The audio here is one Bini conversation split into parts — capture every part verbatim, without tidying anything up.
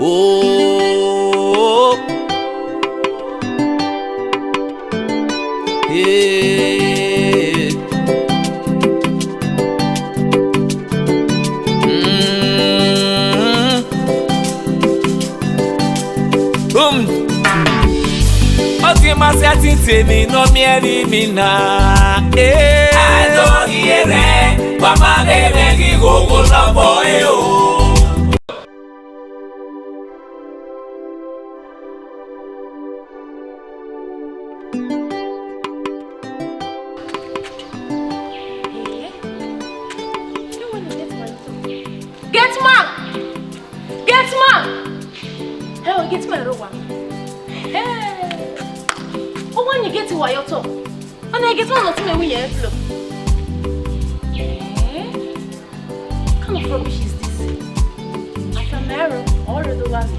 Oh, yeah. Mm. Boom. Ọ tie ma sẹtin tie emwi ne ọ miẹn vbe imina. Eh. A do rhie rẹ, wa ma ghe mwẹ ghi ghogho lọbọ ẹre o. Eh? Gate man! Gate man! Hey, gate man, ro wa. Hey! Ọ wa yin gate wa ye otọ. Ọna gate man nọ tu mwẹ wi ye ẹplo. Eh? What kind of rubbish is this? Afianma ẹre, ọ rre do gha nọ.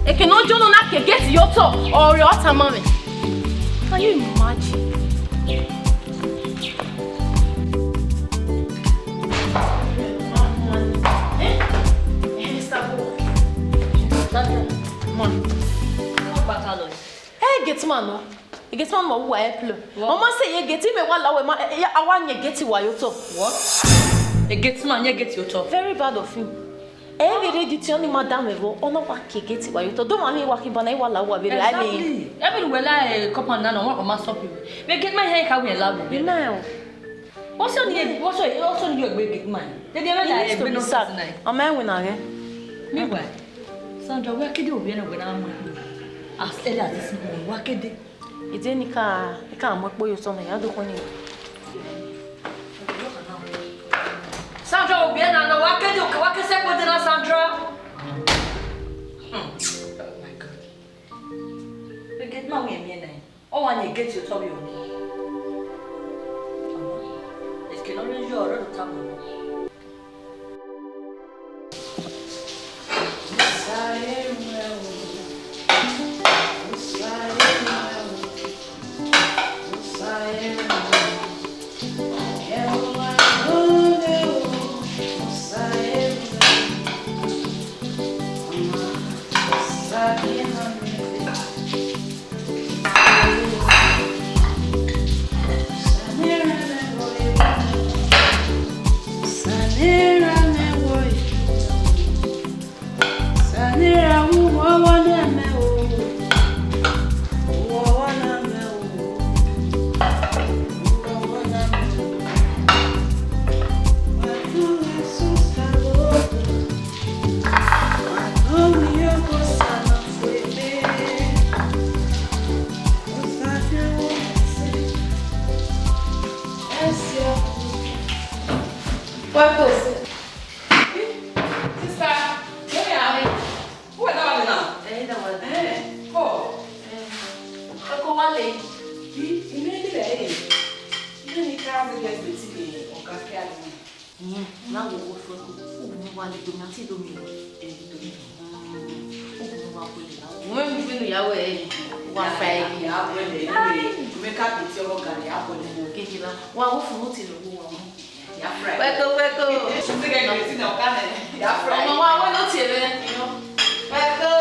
Eke ne ọ jọ nọ na ke gate ye otọ, ọ rre ọ tama mwẹ. Can you imagine? Eh? Eh, Mister Boy. Sandra, man. What about Aloy? Hey, gate man, no. Gate man ma wa ẹplo. What? Ọ ma sẹ ye gate, mẹ wa la wẹ ma, eh, eh, a wa yin gate wa ye otọ. What? A gate man yin gate ye otọ? Very bad of him. Ẹ vbe rre duty ọni ma da mwẹ vbọ, ọ na wa ke gate wa ye otọ. Do ma miẹn wa khian ba na, I wa la uwa vberriọ, I mean. Exactly. Everywhere la, eh, compound na, no one ma stop you. Vbe gate man hẹ ka wẹ la vbe. Ima o. What's your name? What's your, what's your name? You a great man. They never He like needs to be sacked. Nonsense. Am I win again? Meanwhile, Sandra, wẹ kede ovbi ẹre wẹ na mu ẹkpo. As early as this morning, wẹ kede. Ide ni ka, ni ka mu ẹkpo yo sọmọ, ya do koni. Sandra, ovbi ẹre na, wẹ kede, wẹ ke sẹ ẹkpo de na, Sandra. Hmm. Oh my God. The gate man we miẹn na. Ọ wa yin gate otọ vbe ọni. Eke ne ọ rre yọ, ọ rre do tama. Sister, where are you? Who are you now? Eh, that one. Eh, oh. Eh, Eko Wale. Ime ni rẹ ẹre. Ime ni ka zẹ guest wetin me ọga ke a ni. Iran na wo wo fo ko. U ni wa le do mi ati do mi. Eh, do mi. U ni wa ko le la. Mo me mi finu ya we. Wa fa e. Ya we le. Me ka bi ti ọmọ gari ya ko le. Ke ke la. Wa wo funu ti lo wo wa mo. Ya fry. Weko, weko. Ti ke bi ti na ka ne. Ya fry. Ọmọ wa we no ti ebe. Weko.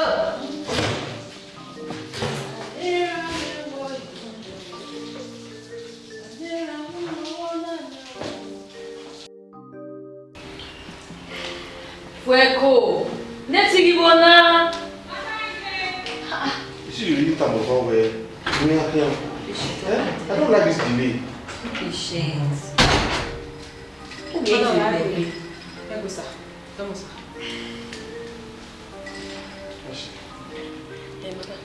Fueko, ne tighi vbo na? You see, you really tamo for where you are here. Eh? I don't like this delay. Patience. Ẹ gbe sa, dọmọ sa.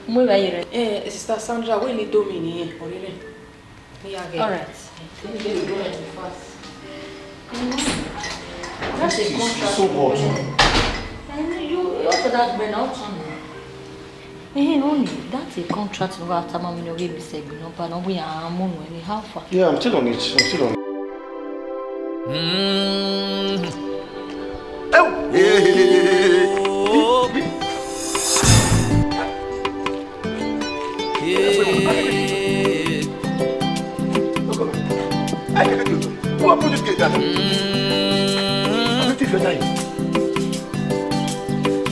Mu eva ye rẹ. Eh, Sister Sandra, wẹ ni do mi ni, ọrẹ rẹ. All right. That's a contract. It's so hot. And you, you also that man out on. Eh, honey, that's a contract. No, after mommy no give me say no, but no, we are moon when how far. Yeah, I'm still on it. I'm still on it. Mm. Oh. Yeah. Who put this gate down? Wetin you dey do?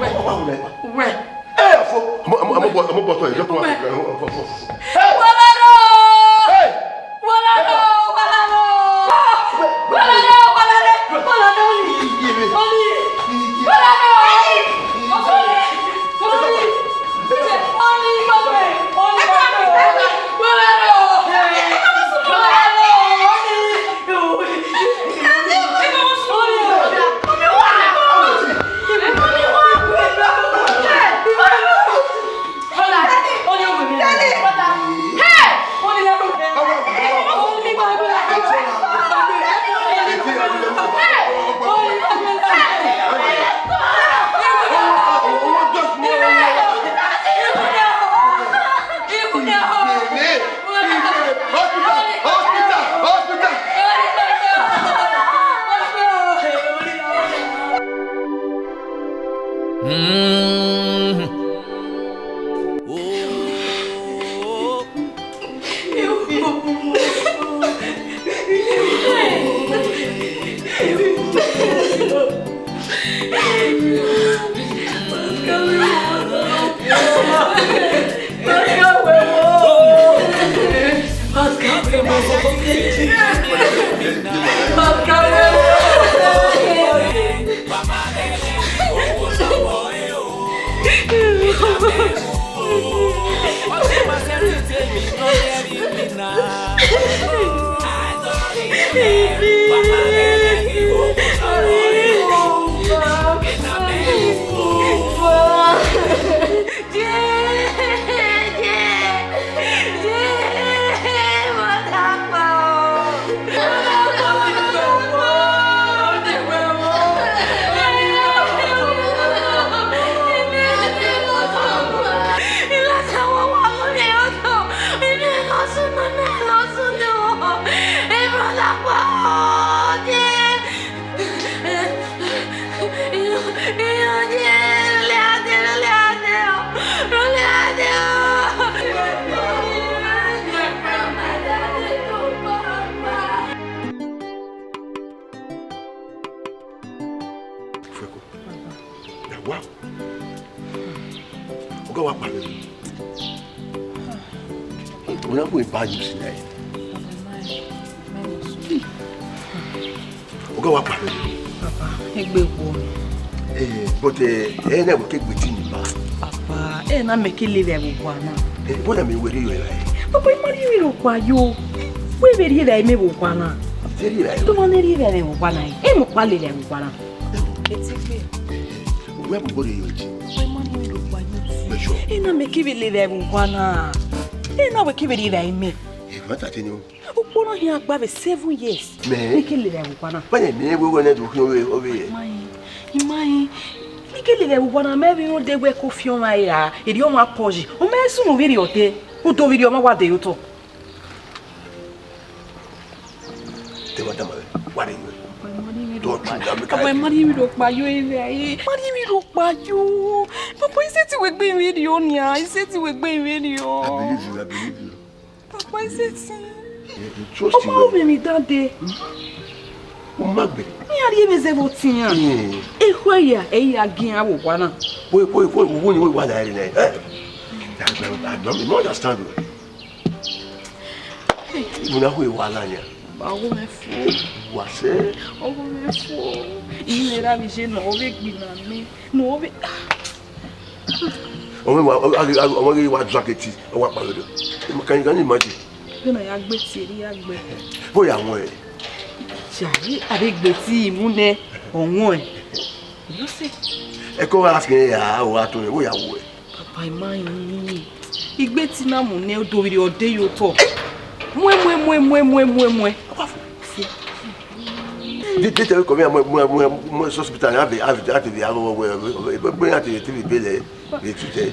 Wẹ. Ọ wa wulẹ. Wẹ. Ẹ, ọfọ. Ọmọ, ọmọ, ọmọ bọ, ọmọ bọ tọ yẹ, dọkun wa. Wẹ. Ọfọ, ọfọ, ọfọ. Hey! Wọlọrọ! Hey! Wọlọrọ! Wọlọrọ! Wọlọrọ! Wọlọrọ! Wọlọrọ! Ọni! Wọlọrọ! Ọni! Ọni! Fueko. Na wa. Ọga wa kpalẹ. Wẹ na bu eba yi si nẹ. Ọga wa kpalẹ. Papa, egbe wo. Eh, but eh, ẹ na wẹ ke gbe ti ni ba. Papa, ẹ na mẹ ke lele ẹvbo gua na. Eh, what I mean, where you like? Papa, I ma rhie vbe okua yo. Wẹ vbe rhie vbe mẹ vbe okua na. Te rhie vbe. Te ma ne rhie vbe vbe okua na. E mu kpa lele vbe okua na. Etigbe. Wẹ bu gbọdọ yo ji. Papa, I ma rhie vbe okua yo. Make sure. E na mẹ ke vbe lele vbe okua na. E na wẹ ke vbe rhie vbe mẹ. E ma ta te ni o. Ukpo na hian gba vbe seven years. Mẹ. Ne ke lele vbe okua na. Bẹnẹ mẹ wẹ wẹ ne do khian ovbe ovbe. Ma yi. I ma yi. Ne ke lele vbe okua na, mẹ vbe rhunmwuda wẹ ko fian ọmwa ra, erriọ ọmwa pọyi. Ọ ma sunu vbe rriọ te. U do vbe rhie ọmwa wa de ye otọ. Te wa tama mwẹ, wa de ye. Don't you, that make Papa, I ma rhie emwi rhọkpa yo ere a, ma rhie emwi rhọkpa yo. Papa, I sẹtin wẹ egbe mwẹ rhie nia, I sẹtin wẹ egbe mwẹ rhie. I believe you, I believe you. Papa, I sẹtin. Yeah, I trust you. Ọmọ well. Ovbi mwẹ dade. U ma gbe. Iran rhie mwẹ zẹ vbe otiẹn. Hmm. Ekhọe hia, ẹ i ya gie iran vbe owa na. Wait, wait, wait, wait, wait, wait, wait, wait, wait. Eh? I, I, I don't, I don't understand. Hey. Ibu na hu ewa la nia. Ba ọghe mwẹ fo. Wa sẹ. Ọghe mwẹ fo. Ine ra mi je nọ, ọ vbe gbinna mẹ. Nọ, ọ vbe. Ọmọ wa, ọmọ ghi wa drag eti, ọ wa kpalọ dọ. Can you, can you imagine? Vbene a ya gbe tie, erriọ ya gbe. Vbọ ya wọn ẹ? Jare, a vbe gbe tie mu nẹ, ọ wọn ẹ. You know say. Ẹko gha sẹ ya, ọ gha tọn, vbọ ya wọ ẹ? Papa, I ma yin. Igbe tie na mu nẹ, u do vbe rhie ọde ye otọ. Muẹ, muẹ, muẹ, muẹ, muẹ, muẹ, muẹ. Ọ wa fo. Fo. Dede tẹ kọ mẹ, mẹ, mẹ, mẹ, mẹ hospital, a vbe, a vbe, a te vbe, a vbe, a vbe, a te vbe, te vbe bele, vbe tu tẹ.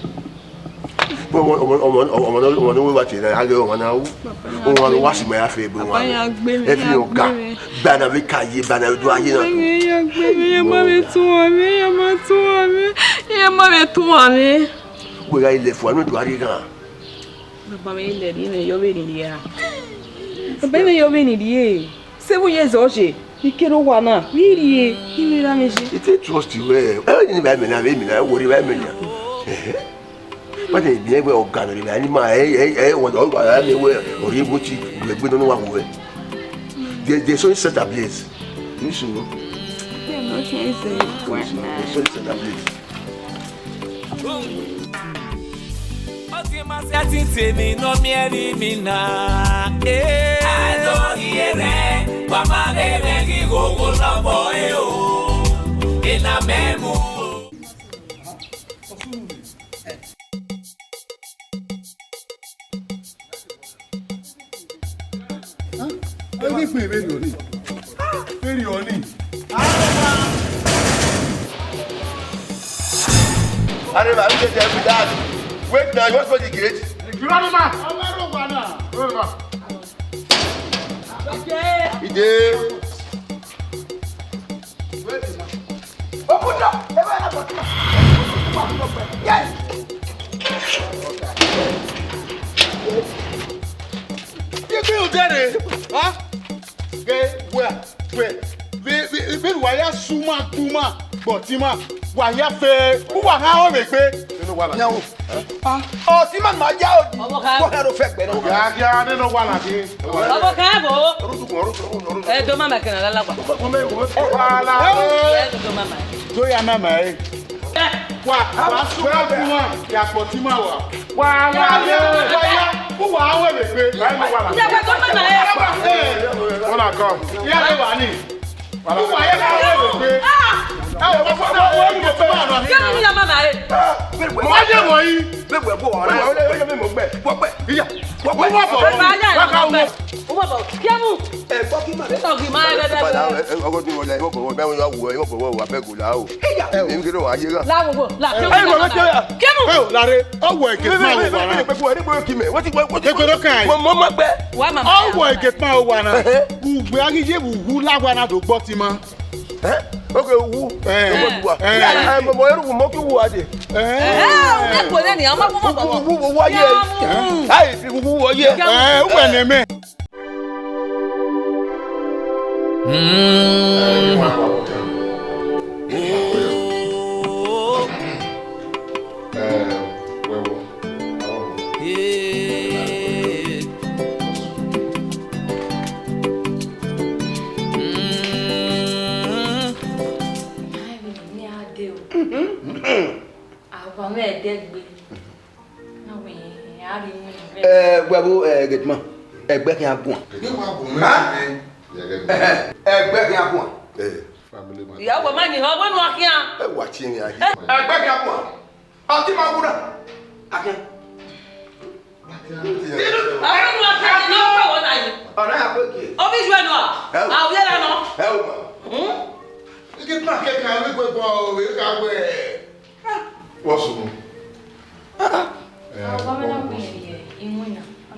Ọmọ, ọmọ, ọmọ, ọmọ, ọmọ, ọmọ ne wa te na, a ghe ọmọ na wu. Ọmọ ne wa si ma ya fe ebe ọmọ. Ẹ fi hàn ọga. Bana vbe ka ye, bana vbe do aye na. Ya gbe mẹ, ya ma vbe tun wa mẹ, ya ma tun wa mẹ, ya ma vbe tun wa mẹ. Wẹ gha ile fua, no do ari ghan. Baba mẹ ile ri mẹ yo vbe ni ria. Baba mẹ yo vbe ni rie. Seven years ọ ye, I kere owa na, vbe I rhie, I vbe ra mwẹ ye. I te trust you, eh. Eh, ni ba mẹ na, vbe mẹ na, wo ri ba mẹ na. Eh. But eh, bi ẹgbẹ ọga nọ, ni ma, eh, eh, eh, wọn, wọn, wọn, wọn, wọn, ori egbe ti, egbe nọ wa wo, eh. They, they so set ablaze. You should know. They no change the one. They so set ablaze. Ọ ti ma sẹtin temi ne ọ miẹn ẹrinmwi na. Eh. Adọghiẹrẹ, wa ma ghe mwẹ ghi ghogho lọbọ e o. Ena mẹ mu o. Ọ ghi kpe vbe rriọ ni. Vbe rriọ ni. Arriba, who dey there with that? Wait now, you want to the gate? Geronimo! Ide. Open up! Yes! Ibi u dẹre, ha? Ghe wẹ, wẹ, vbe, vbe, vbe wa ya suma, gbuma, gbọtima, wa ya fe, uwa ha ọ vbe gbe. Inú wa la. Yan o. Ah, ọ si ma ma ya o. Ọmọ kan. Kọ ha ro fẹ gbẹ na. Ya, ya, ne no wa la ke. Ọmọ kan bo. Oru tu, oru tu, oru tu. Ẹ do mama kẹnẹ lala wa. Wa la. Ẹ do mama. Do ya mama e. Wa, wa, wa, wa, ya kpọtima wa. Wa, wa, ya, wa, ya, wa, wa, we, we, we. Wa, wa, wa. Ya, wa, wa, wa, ya. Ẹ, wọn na kọ. Ya, wa, wa, ni. Wa, wa, ya, wa, we, we, we. Ah! Ẹ, wa, wa, wa, we, we, we. Kí ni ya mama e? Mo wá yẹ̀ wọ̀nyí. Bẹ́ẹ̀ wẹ̀ bọ̀ ọ̀rá. Wọ́n yẹ mi mọ̀ gbẹ. Wọ́n pẹ̀. Ìyá. Wọ́n pẹ̀. Wọ́n bọ̀. Wọ́n ká wọ́n. Ubobo, kiemu. Ẹ, gbọ́ kí màá. Nítorí máa ń rẹ bẹ́ẹ̀. Ọgọ́ tí wọ́n lẹ, ìwọ bọ̀wọ̀ bẹ́ẹ̀ wọ́n wọ ẹ, ìwọ bọ̀wọ̀ wà bẹ́ẹ̀ gòlà o. Ìyá. Èmi kí ló wà á yé rà? Láwùwọ̀, là, ẹ, ìwọ ló jẹ́ yà. Kiemu. Ẹ ò láre, ọwọ́ ẹ̀kẹ́ fún àwọn wàrà. Wọ́n ti wọ́n ti. Ẹgbẹ́ ló kà yìí. Mo mọ́ mọ́ pẹ́. Wà á màmá. Ọwọ́ ẹ̀kẹ́ fún àwọn wàrà. Ẹhẹ́. Ùgbẹ́ ayé wù wú láwa náà tó gbọ́ ti mọ́. Eh? Okay, wu. Eh. Wu wa. Eh. Eh, mo, mo, eru mo ki wu ade. Eh. Eh, o ne ko ne ni, ama ko mo. Wu, wu, wu, wu, wa ye. Ai, wu, wu, wa ye. Eh, u ne me. Mm. Eh, well, well. Hey. Mm. Ai, mi, mi a de o. Awa mwẹ ẹdẹgbe. Na wẹ, a rhie iwinna vbe. Eh, wẹ vbo, eh, Gateman, ẹgbẹ khian guan. Ẹgbẹ khian guan. Eh. Ìyàwó ma yin họn, wẹ nu a khian. Ẹ wa tie mi a ye. Ẹgbẹ khian guan. Ọtí ma wúrà. Akin. Ọ̀rẹ́ nu a khian ni, ọ pẹ wọ na yi. Ọ̀rẹ́ a pé kìí. Ọ bí ju ẹnu a. Ẹ o. Àwọn yẹn lànà. Ẹ o ma. Hmm? Ike tún akẹ́kọ̀ọ́ wípé bọ̀ ọ́, èyí ká wẹ̀. Wọ́n sùn. Ọkọ mi náà gbìyànjú yẹ, ìmú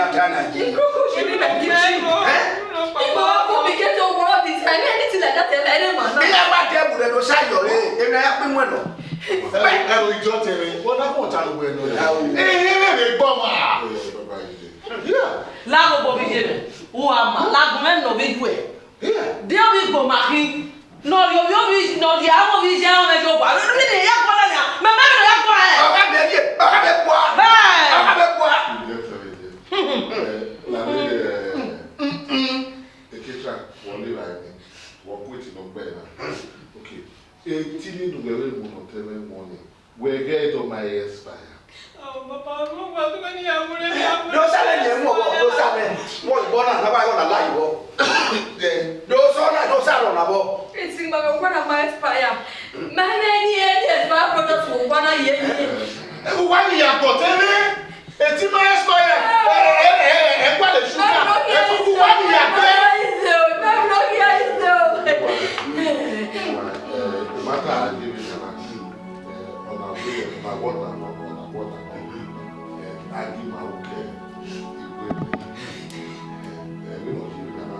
ya ta na yi. Igbo complicated world is, I mean, anything like that, I don't know. Ila wa de bu de do sa yo re, e na ya pe wẹn nọ. Ẹ, ẹ, o ijọ tẹmwẹ, wọn na kọ ta lo wẹ nọ. Ẹ, ẹ, ẹ, ẹ, gbọ ma. Yeah. Lagbo vbe iye mwẹ, u gha ma, lagbo mwẹ nọ vbe iye uẹ. Yeah. De ovbi igbo ma khin, ne ọ rhie ovbi ovbi, ne ọ rhie avbe ovbi iye mwẹ ye owa. Vbene ya guan na nia, mẹ ma vbene ya guan ẹn. Ọ gha bẹ ye, ọ gha bẹ gua. Bẹẹ. Ọ gha bẹ gua. Eh, la me, eh, Eketa, wọ le ra ẹmwẹ, wọ ku eti nọ gbe na. Okay. Eti ni nu wẹ vbe mu nọ tẹmwẹ mọ ni. Wẹ ghẹ dọ ma expire. Oh, papa, mo gba tu ni ya mu re ya mu. Do sa le ye mu, do sa le. Mo igbo na, na ba yo na la igbo. De. Do sa na, do sa na bo. Esi ma ko na ma expire. Ma ne ni e de expire product wo wa na ye ni. E wa ni ya gbọ tẹmwẹ. Eti ma expire. Ẹ, ẹ, ẹ, ẹ, ẹ, ẹ, gua le sugar. Ẹ, ku, ku, wa ni ya gbẹ. Wa, eh, the matter I give you na, eh, ọna Na wọ na, na wọ na, wọ na. Eh, a ghi ma ru ke ikpe. Eh, eh, vbene ọ ye vbe na,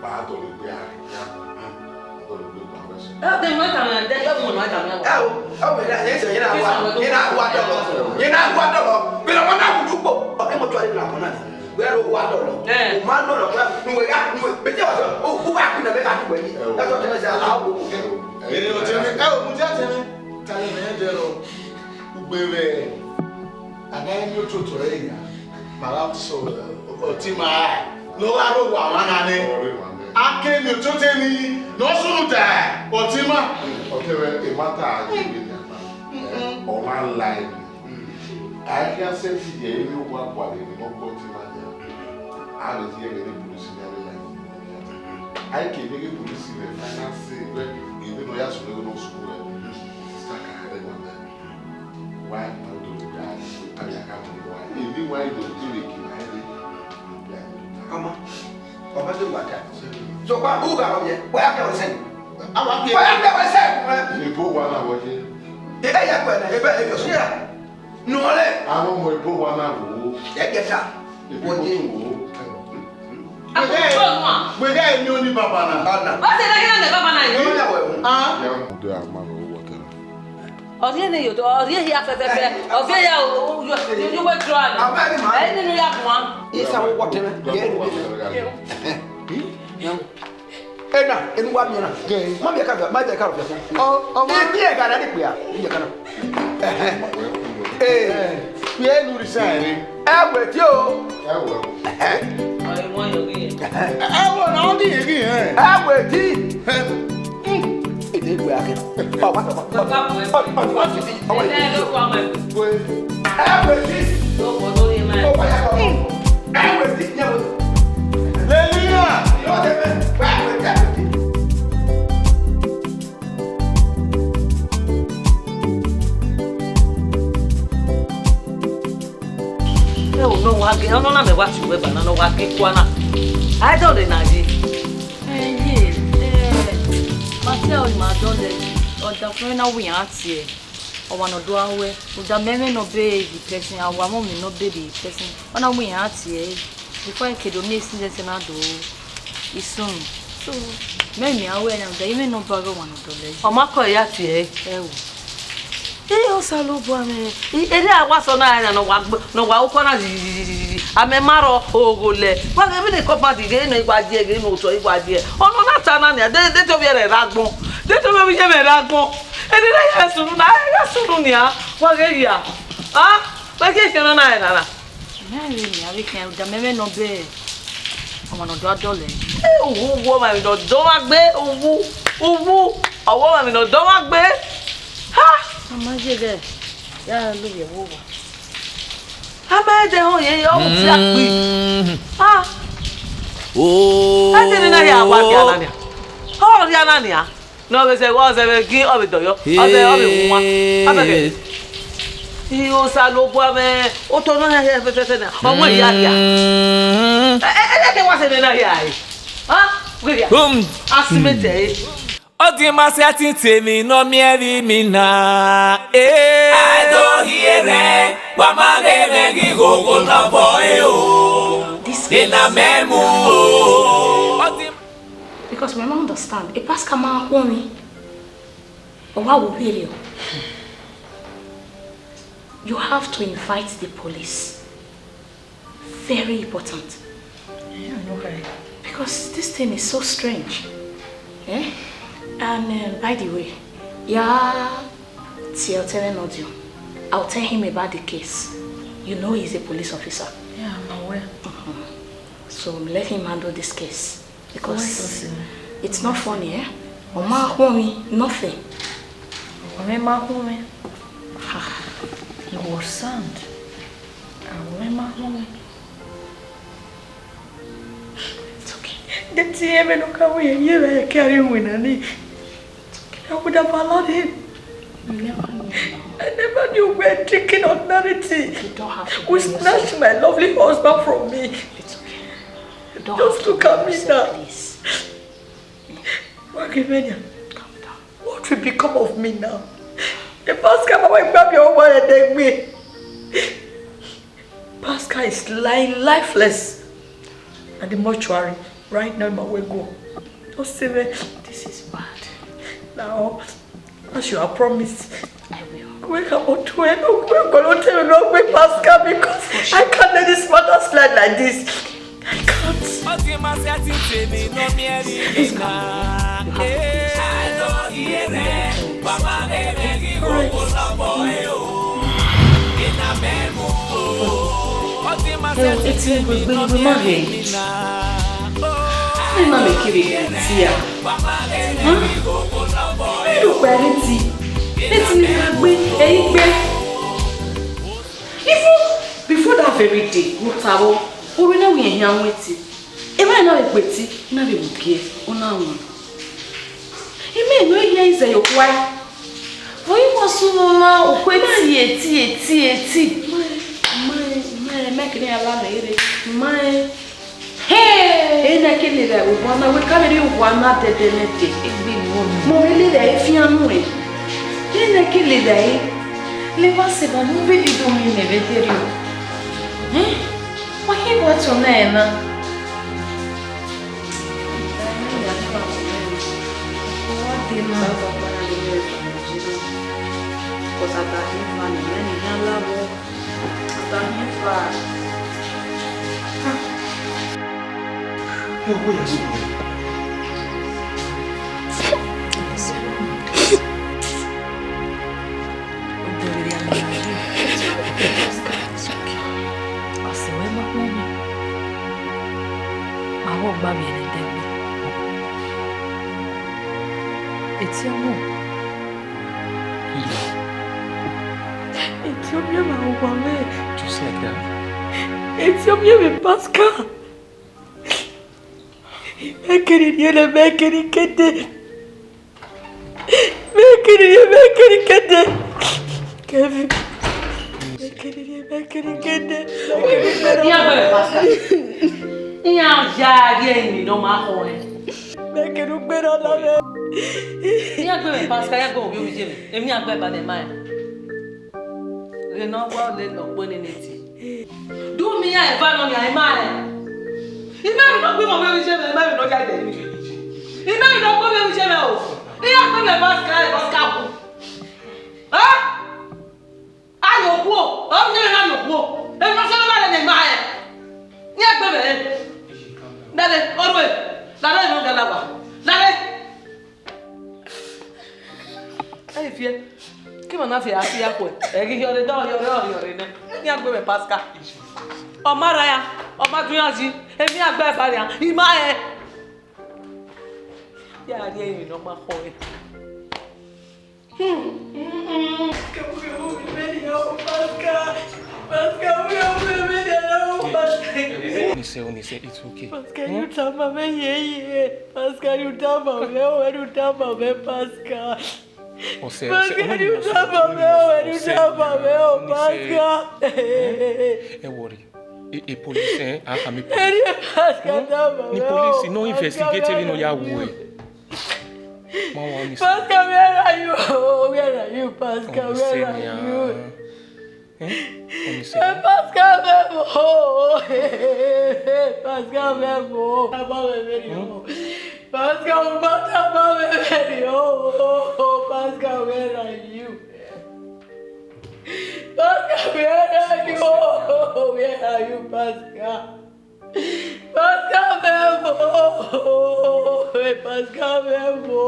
ba dọlegbe a, ya. Dọlegbe ba wẹ sẹ. Ẹ, de nwa tama, de, ẹ, nwa tama. Ẹ o, ẹ o, ẹ, ẹ, ẹ, ẹ na wa, ẹ na wa dọlọ, ẹ na wa dọlọ. Vbene ọmọ na wu ukpo, ọ ke mọtuari vbene ọmọ na ni. Wẹ ro wa dọlọ. Eh. U ma nọ nọ, nu wẹ gha, nu wẹ, bẹtẹ wa sẹ, u, u gha ku na, mẹ gha ku wẹ ni. Ẹ o. That's what I say, ala wo. Ẹ o, ẹ o, mu dia tẹmẹ, tale mẹ dẹ rọ. Ugbe vbe, a gha emiototọ ẹre ya, ma gha sẹ Ọtima ne ọ gha rre owa mwa na nẹ. A ke emiototọ emwi ne ọ sunu da Ọtima. Ọtẹn mwẹ, emwa ta a ye vbe nian na. Ọ ma la ẹre. A i khian sẹtin ye emwi owa gualọ emwi ne ọ gbe Ọtima nian. A vbe zẹ ẹghẹ ne police nian vbe la ẹre. A i ke deghẹ police mwẹ, a na sẹ wẹ emwi ne ọ ya sunu ẹre ne ọ sunu ẹre. Sista ka rre wa mẹ. Wa ma do da, a ya ka mu wa. Emwi wa i do ti vbe kina ẹre. Ọmọ, ọmọ de wa da. So, wa, u gha rọ ye, wa ya kẹ wẹ sẹ. A wa kẹ. Wa ya kẹ wẹ sẹ. Ebo wa na wọ ye. Ebe ya kẹ na, ebe, ebe osu ya. Nọ rẹ. Àwọn ọmọ ebo wa na wo. Ẹ gẹta. Ebo wo. Wẹgẹ, wẹgẹ emi oni baba na. Ọna. Ọ sẹ ẹre gha nẹ baba na yi. Ẹ ya wẹ. Ah. Ya mu de a ma no whatever. Ọ rhie ne yo, ọ rhie hia fẹfẹfẹ. Ọ viẹ ya, o, o, yo, yo, yo, we draw na. Ẹ ni nu ya guan. Isa wo whatever. Ye ni. Ena, enu wa miẹn na. Ma miẹn ka, ma miẹn ka rọ fiafia. Ọ, ọ, ma. Emi ẹga na ni kpia, emi ẹga na. Ẹhẹn. Ee. Kpia enu risa ẹre. Ẹ wẹ ti o. Ẹ wẹ. Ẹhẹn. Ọ, ẹ wọ yọ ghi yẹn. Ẹhẹn. Ẹ wẹ na ọ ghi yẹn ghi yẹn. Ẹ wẹ ti. Ẹ. Mm. Ide gbe akẹ. Ọ, wa, wa, wa. Ọ, ọ, ọ, ọ, ọ, ẹ lọ kọ ọmọ ẹ. Wẹ. Ẹ wẹ ti. Lọ wọ lórí ẹ máa. Ọ, wa, ya, wa. Mm. Ẹ wẹ ti, ya wẹ. Hallelujah. Yọ de mẹ. Wa, ẹ wẹ ti, ẹ wẹ ti. Ẹ o, nọ wa ghe, ọnọna mẹ wa tie uwẹ ba na, nọ wa ghe kua na. A i dọlẹ na ye. Ẹ ye, ẹ, ma tie ọre ma dọlẹ, ọdafẹn na wẹ iran tie. Ọmwa ne ọ do a wẹ, odamwẹ mwẹ nọ be the person, a wa mwẹ ọmọ nọ be the person. Ọ na wẹ iran tie ẹre. Before I could do me since I na do. Isun. So, mẹ miẹn a wẹ na, da imẹ nọ ba ghe ọmwa ne ọ dọlẹ. Ọ ma kọ ya tie ẹre. Ẹ o. Ee, Osanobua mwẹ. I, ere a wa sẹ ọna ẹre na, ne ọ wa gbe, ne ọ wa ukọ na zizizizii. Amẹ ma rọ ogho lẹ. Wa ghe vbene kọmpadi ghe ne I wa die, ghe ne otọ I wa die. Ọnọna ta na nia, de, de te ovbi ẹre rre agbọn. De te ovbi ẹre rre agbọn. Ene na ya sunu na, ya sunu nia. Wa ghe ya. Ah, wa ghe khian ọnọna ẹre na na. Mẹ rẹ nia, vbe khian, odamwẹ mwẹ nọ be ọmwa ne ọ do a dọlẹ. Ee, uwu, uwu, ọmwa emwi ne ọ dọmwa gbe, uwu, uwu, ọmwa emwi ne ọ dọmwa gbe. Ha! A ma ye ghẹ, ya lovbiẹ vbe owa. A ma ẹdẹ họn ye, ọ mu fi akpi. Mm. Ha! Oh. Ẹdẹ ne na ya wa dia na nia. Ọ dia na nia. Ne ọ vbe zẹ, ọ zẹ vbe gin, ọ vbe dọyọ, ọ zẹ, ọ vbe wan. Abẹgẹ. Osanobua mwẹ, otọ nọ hia hia fẹfẹfẹ na, ọ mu ehia hia. Mm. Ẹ, ẹ, ẹ, ẹ, wa sẹ ne na hia ẹre. Ha? Wẹ hia. Um. A si mẹ tẹ ẹre. Ọdima sẹtin temi ne ọ miẹn vbe mi na, eh. A do hiere, wa ma ghe mwẹ ghi ghogho ne ọ bọ e o. This case. Ena mẹ mu o. Ọdima. Because we ma understand, e Pascal ma khuọnmwi, ọ wa wo vberriọ. You have to invite the police. Very important. Yeah, I know her. Because this thing is so strange. Eh? And, uh, by the way, yeah, tell Tenenodio, I'll tell him about the case. You know he's a police officer. Yeah, I'm aware. Mm-hmm. So let him handle this case. Because it's not funny, eh? Ọ ma khuọnmwi, nothing. Ọ ma khuọnmwi. He was sound. Ọ ma khuọnmwi. It's okay. That thing, even if I were here, I carry him with me. I would have allowed him. You never knew. I never knew we're drinking ordinary tea. You don't have to. Who snatched my lovely husband from me. It's okay. You don't have to. Just look at me now. Please. Wakemenya, calm down. What will become of me now? Pascal, ma wẹ gba mi ọmwa rẹ ne egbe. Pascal is lying lifeless at the mortuary right now. Ma wẹ go. Don't say me. This is bad. Now, as you have promised, I will. Wake up on twelve. Wake up on twelve. No, wake Pascal, because I can't let this matter slide like this. I can't. Ọtí máa ṣe ti tèmi náà mi ẹ̀rí mi náà. Àìlọ́ iye rẹ̀, bàbá rẹ̀ rẹ̀ kí owó lọ́mọ ẹ̀ o. Iná mẹ́mú o. Ọtí máa ṣe ti tèmi náà mi ẹ̀rí mi náà. Ẹ má lè kiri ìrètí a. Ẹ ló pẹ̀lú ti. Ẹ ti ní ká gbé, ẹ yí gbé. Even before that very day, mo ta vbọ, orhu ne wẹ ẹn hian wẹn ti. Emwa na vbe gbe ti, na vbe mu gie, ọ na wọn. Imẹ ne ọ hiẹn izẹ ye okhuae. Vbe ọ i wa sunu na okhuo eti, eti, eti, eti. Ma, ma, ma, ma kene ya la mẹ rre. Ma, Hey! Ena ke lele ẹre obọ na, wẹ ka vbe rhie owa na dẹdẹ nẹdẹ. Egbe ne ọ mu. Mẹ vbe lele ẹre fian nuẹn. Ena ke lele ẹre. Levba sẹ evba ne u vbe dede omiẹn mẹ vbe dẹrriọ. Ẹn? Wa khin vbe ọtẹn na ẹre na? Ọ wa dee na. Cause a da khin eva ne imẹ ne iran la vbọ. Danny, fast. Ọse wẹ ma khuẹn mẹ, ma vbe ọgba vbiẹ ne ẹdẹgbe. Etiọnmwẹ. Etiọnmwẹ ma owa mwẹ. Just like that. Etiọnmwẹ vbe Pascal. Mẹ kere rhie nẹ, mẹ kere kete. Mẹ kere rhie, mẹ kere kete. Kevin. Mẹ kere rhie, mẹ kere kete. Iran gbe mwẹ Pascal. Iran ya rhie emwi ne ọ ma khọ ẹn. Mẹ kere ugbe na la mwẹ. Iran gbe mwẹ Pascal, iran gbe mwẹ ovbi oviye mwẹ. Emwi iran gbe ba ne ma rẹn. Ghe ne ọ wa lele ọkpọ nene tie. Do me ya eva nọ nia, ima rẹn. Ima rẹn nọ gbe mwẹ ovbi oviye mwẹ, ima rẹn nọ ya dẹ ni. Ima rẹn nọ gbe ovbi oviye mwẹ o. Iran gbe mwẹ Pascal, Pascal bu. Ha? Ayo kuo, ọ miẹn na yo kuo. Emwi ne ọ sẹ ne ọ ma rẹ ne ima rẹn. Iran gbe mwẹ. Dade, ọ rue. Dade, no dada wa. Dade. Ẹ i viẹ. Ke ima na fia fia khuẹ. Ẹ ghi hiọrre dọ, hiọrre, ọ hiọrre nẹ. Iran gbe mwẹ Pascal. Ọ ma ra ya, ọ ma dun iran yi. Emwi iran gbe ba rian. Ima rẹn. Ya rhie emwi ne ọ ma khọ ẹn. Onisẹ, Onisẹ, it's okay. Pascal, you tama me, yeah, yeah. Pascal, you tama me, oh, you tama me, Pascal. Ọsẹ, ọsẹ, Pascal, you tama me, oh, you tama me, oh, Pascal. Ẹ worry. E, e police, eh? A khama e police. Eri Pascal tama me, oh, Pascal, investigate vbene ọ ya wu ẹre. Ma wa ni se. Pascal, where are you? Oh, where are you, Pascal? Where are you? Eh? Let me see. Eh, Pascal, mẹ mọ. Pascal, mẹ mọ. Tama mwẹ vberriọ. Pascal, ma tama mwẹ vberriọ. Pascal, where are you? Pascal, where are you? Where are you, Pascal? Pascal, mẹ mọ. Pascal, mẹ mọ.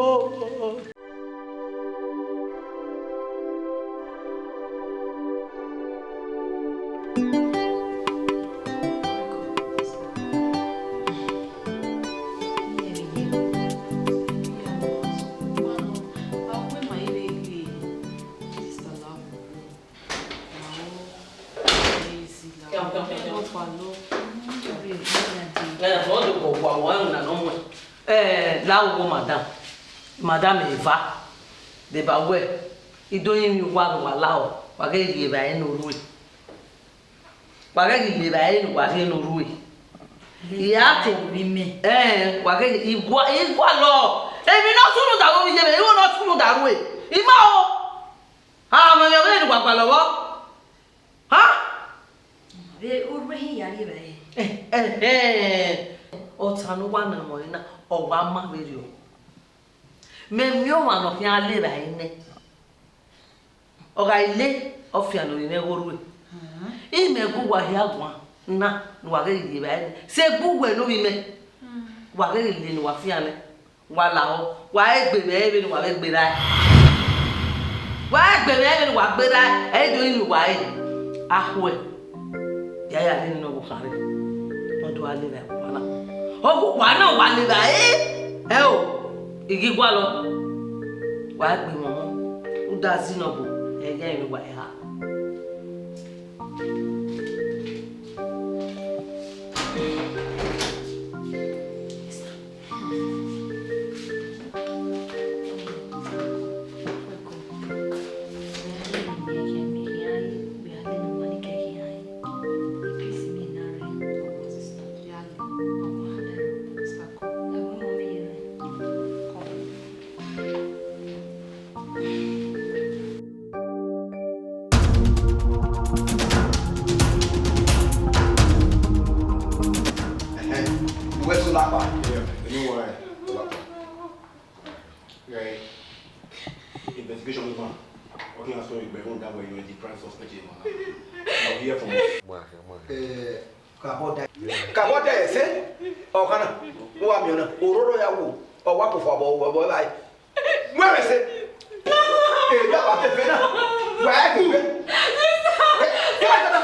Eh, la wo madam. Madam eva. Deba wẹ, I do rinmwian uwa ne uwa lahọ, wa ghẹ rhie evbare ne orhue. Wa ghẹ ghi rhie evbare ne uwa rhie ne orhue. I ra tọn. Ẹn, wa ghẹ ghi, I gua, I gualọ. Emwi ne ọ sunu da ru ovbi iye mwẹ, igho ne ọ sunu da ru ẹre. I ma o. A ma vbe ọghe ne uwa gualọ vbọ? Ha? Vbe orhu ehi ya rrie evbare. Ẹhẹn, ọta ne uwa na mẹ ọre na, ọ wa ma vberriọ. Mẹ miẹn ọmwa ne ọ khian le evbare nẹ. Ọ gha le, ọ fian ne orhiọn ẹghẹ orhu. Imẹ gu uwa hia guan na ne uwa ghẹ rrie evbare nẹ. Sẹ gu uwẹ ne ovbi mẹ, wa ghẹ le ne uwa fian nẹ. Wa lahọ, wa ghi gbe mwẹ vbene uwa vbe gberra ẹe. Wa ghi gbe mwẹ vbene uwa gberra ẹe, ẹ i do yin uwa ẹe. Akhuẹ, ya ya rhie nene ọvbokhan rre, ọ do gha le evbare uwa na. Ọ ghe uwa na wa le evbare, ẹ o, I ghi gualọ, wa gbe mwẹ ọmọ, udazi nọ bu, ẹ i ghi ẹmwẹ uwa eha. Ẹhẹn, uwẹ sẹ Olakpa. Yeah, emi wa rẹn, Olakpa. Right. Investigation woman. Okay, I'm sorry, but I don't that way you're the prime suspect in one. I'll hear from you. Mwa, mwa. Eh, Kabọda. Kabọda ẹse. Ọkhan na. Uwa miẹn ọna. Ororo ya wo. Ọ wa kofo abọ, abọ, abọ, bye. Where is it? Eh, ya ba te fe na. Where is it? Eh, ya ba te na.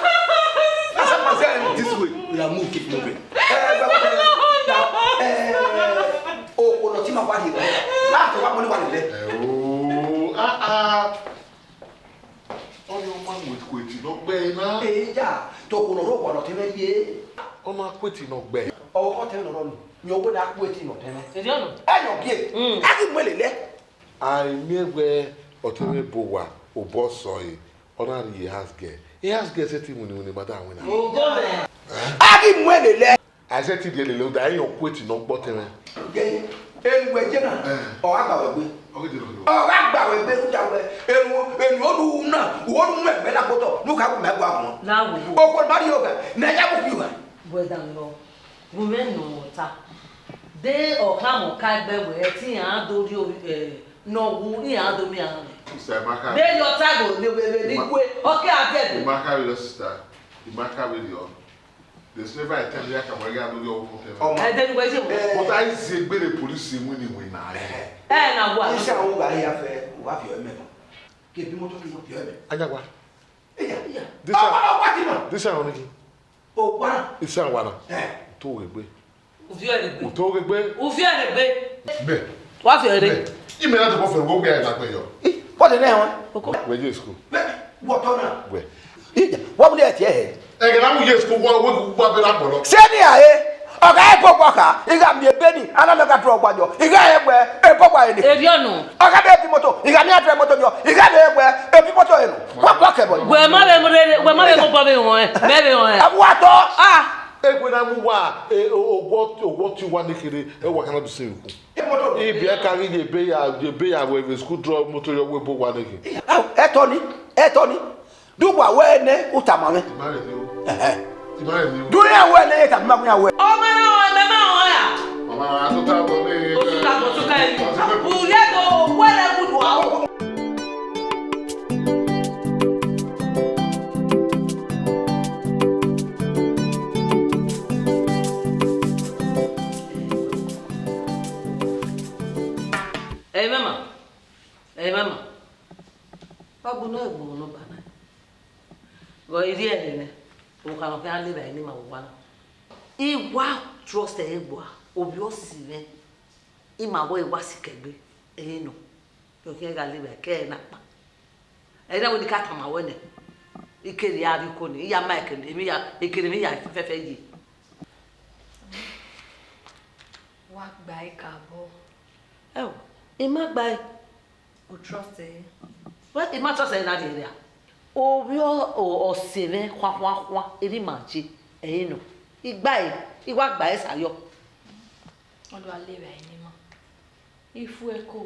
Asa ma say this way. We are move, keep moving. Eh, ba, ba, ba, ba, eh, o, o, no, ti ma wa ni. La to wa mo ni wa ni le. Eh, oh, ah, ah. Ọni ọ ma mu eku eti ne ọ gbẹe na. Eya, toko nọ rre owa ne ọtẹn mwẹ rrie. Ọ ma ku eti ne ọ gbẹe. Ọ, ọtẹn mwẹ nọ rọ ni, yan wẹ ne a ku eti ne ọtẹn mwẹ. Erriọ nọ. Ẹ yan gie, Mm. a ghi mu ẹre lele. A i miẹn wẹ ọtẹn mwẹ bu owa, obọ sẹ ọre, ọ na rrie house girl. House girl sẹtin winna winna ma da winna. Ogo mẹ. A ghi mu ẹre lele. Aizẹt rhie lele, rhunmwuda iran ku eti ne ọ gbe ọtẹn mwẹ. Ghe, enu wẹ ye na, Eh. ọ gha gba wẹ gbe. Ọ ghi dee nọ. Ọ gha gba wẹ gbe rhunmwuda wẹ, enu, enu ọdọ na, u ọdọ mu ẹgbẹ na kpotọ, ne u ka gu mẹ gua wọn. Na wo wo. Okhuo ne ma rhie ogha, ne a ya mu fi ogha. Brother in law, gu mwẹ nọ ọta. De ọ khama ọka ẹgbẹ wẹ, te iran do rhie, eh, ne ọ wu, iran do miẹn aro. Sister, Emeka. De yọ ọta ẹvbo ne, ne, ne, ne Ma- igue, ọ ke a biẹ ẹdẹ. Emeka, your sister. Emeka, your The driver tell me I can work out your hotel. Ọmọ. Ẹ dẹnu wẹ ṣe wọ. But I say gbé the police winning win na. Ẹ na wa. Iṣẹ́ àwọn ọgbà yìí afẹ́ wà fi ọmọ ẹ̀fọn. Kì í bí mọ́tò kì í fi ọmọ. Ajagba. Iya, iya. This one. Ọmọ wa ti mọ̀. This one only. O wa. This one wa na. Ẹ. Tó wẹ̀ gbé. Uvie rẹ gbe. Tó wẹ̀ gbé. Uvie rẹ gbe. Bẹ́ẹ̀. Wa fi ọrẹ. Bẹ́ẹ̀. Ime na to ko fe wo gbe na pe yo. What the name? Wẹ ye school. Wọ tọ na. Wẹ. Ija, wa mu de tie he. Ẹ gẹ na mu ye school, wa we wa be na gbọlọ. Sẹ ni a he, ọga e po gba ka, I gha miẹn ebe ni, a na mẹ ka dro gba yọ, I gha he wẹ, e po gba eni. Erriọ nọ. Ọga be bi moto, I gha miẹn a dro moto yọ, I gha he wẹ, e bi moto enu. Wa gba kẹ bọ. Wẹ ma vbe mu rere, wẹ ma vbe mu bọ vbe wọn ẹ, mẹ vbe wọn ẹ. A wa tọ. Ah. Egbe na mu wa, e, o, o, what, o, what you want to kere, e wa kana du se ku. Ibi ẹka ghi ye ebe ya, ye ebe ya vbe school drop moto yọ wẹ ebo wa neke. Au, ẹtọ ni, ẹtọ ni. Du wa wẹ nẹ, u tama mwẹ. Ẹhẹ. Du ya wẹ nẹ, ye tama mwẹ wẹ. Ọ ma na ọ, ẹmẹ ma ọ ya. Osuka, osuka yi. U ye do, wẹ nẹ gudu a o. Ẹ i mwẹ ma, ẹ i mwẹ ma. Ọ gbe unu ẹgbẹe ọnọba na. Ghẹ i rhie ẹre nẹ, okha nọ khian lele ẹre ima vbe owa na. I wa trust ẹre gbua, ovbi ọse mwẹ, ima vbe wa sikẹ egbe, ẹre nọ. Ọ khian gha lele ẹre kẹ ẹre na kpa. Ẹre na wẹ ne I ka tama ruẹ nẹ, I kere a rrie uko nẹ, I ya ma ẹre kere emwi ya, ekere emwi ya fẹfẹfẹ ye. Wa gba ẹre kabọ. Ẹo, I ma gba ẹre. U trust ẹre? Wẹ, I ma trust ẹre na rhie rria. Ovbi ọ-, ọ-, ọse mwẹ khuankhuankhuan, erha ima je, ẹre nọ. I gba ẹre, I wa gba ẹre sẹ ayọ. Ọ do gha lele ẹre ne ima. I fu ẹko.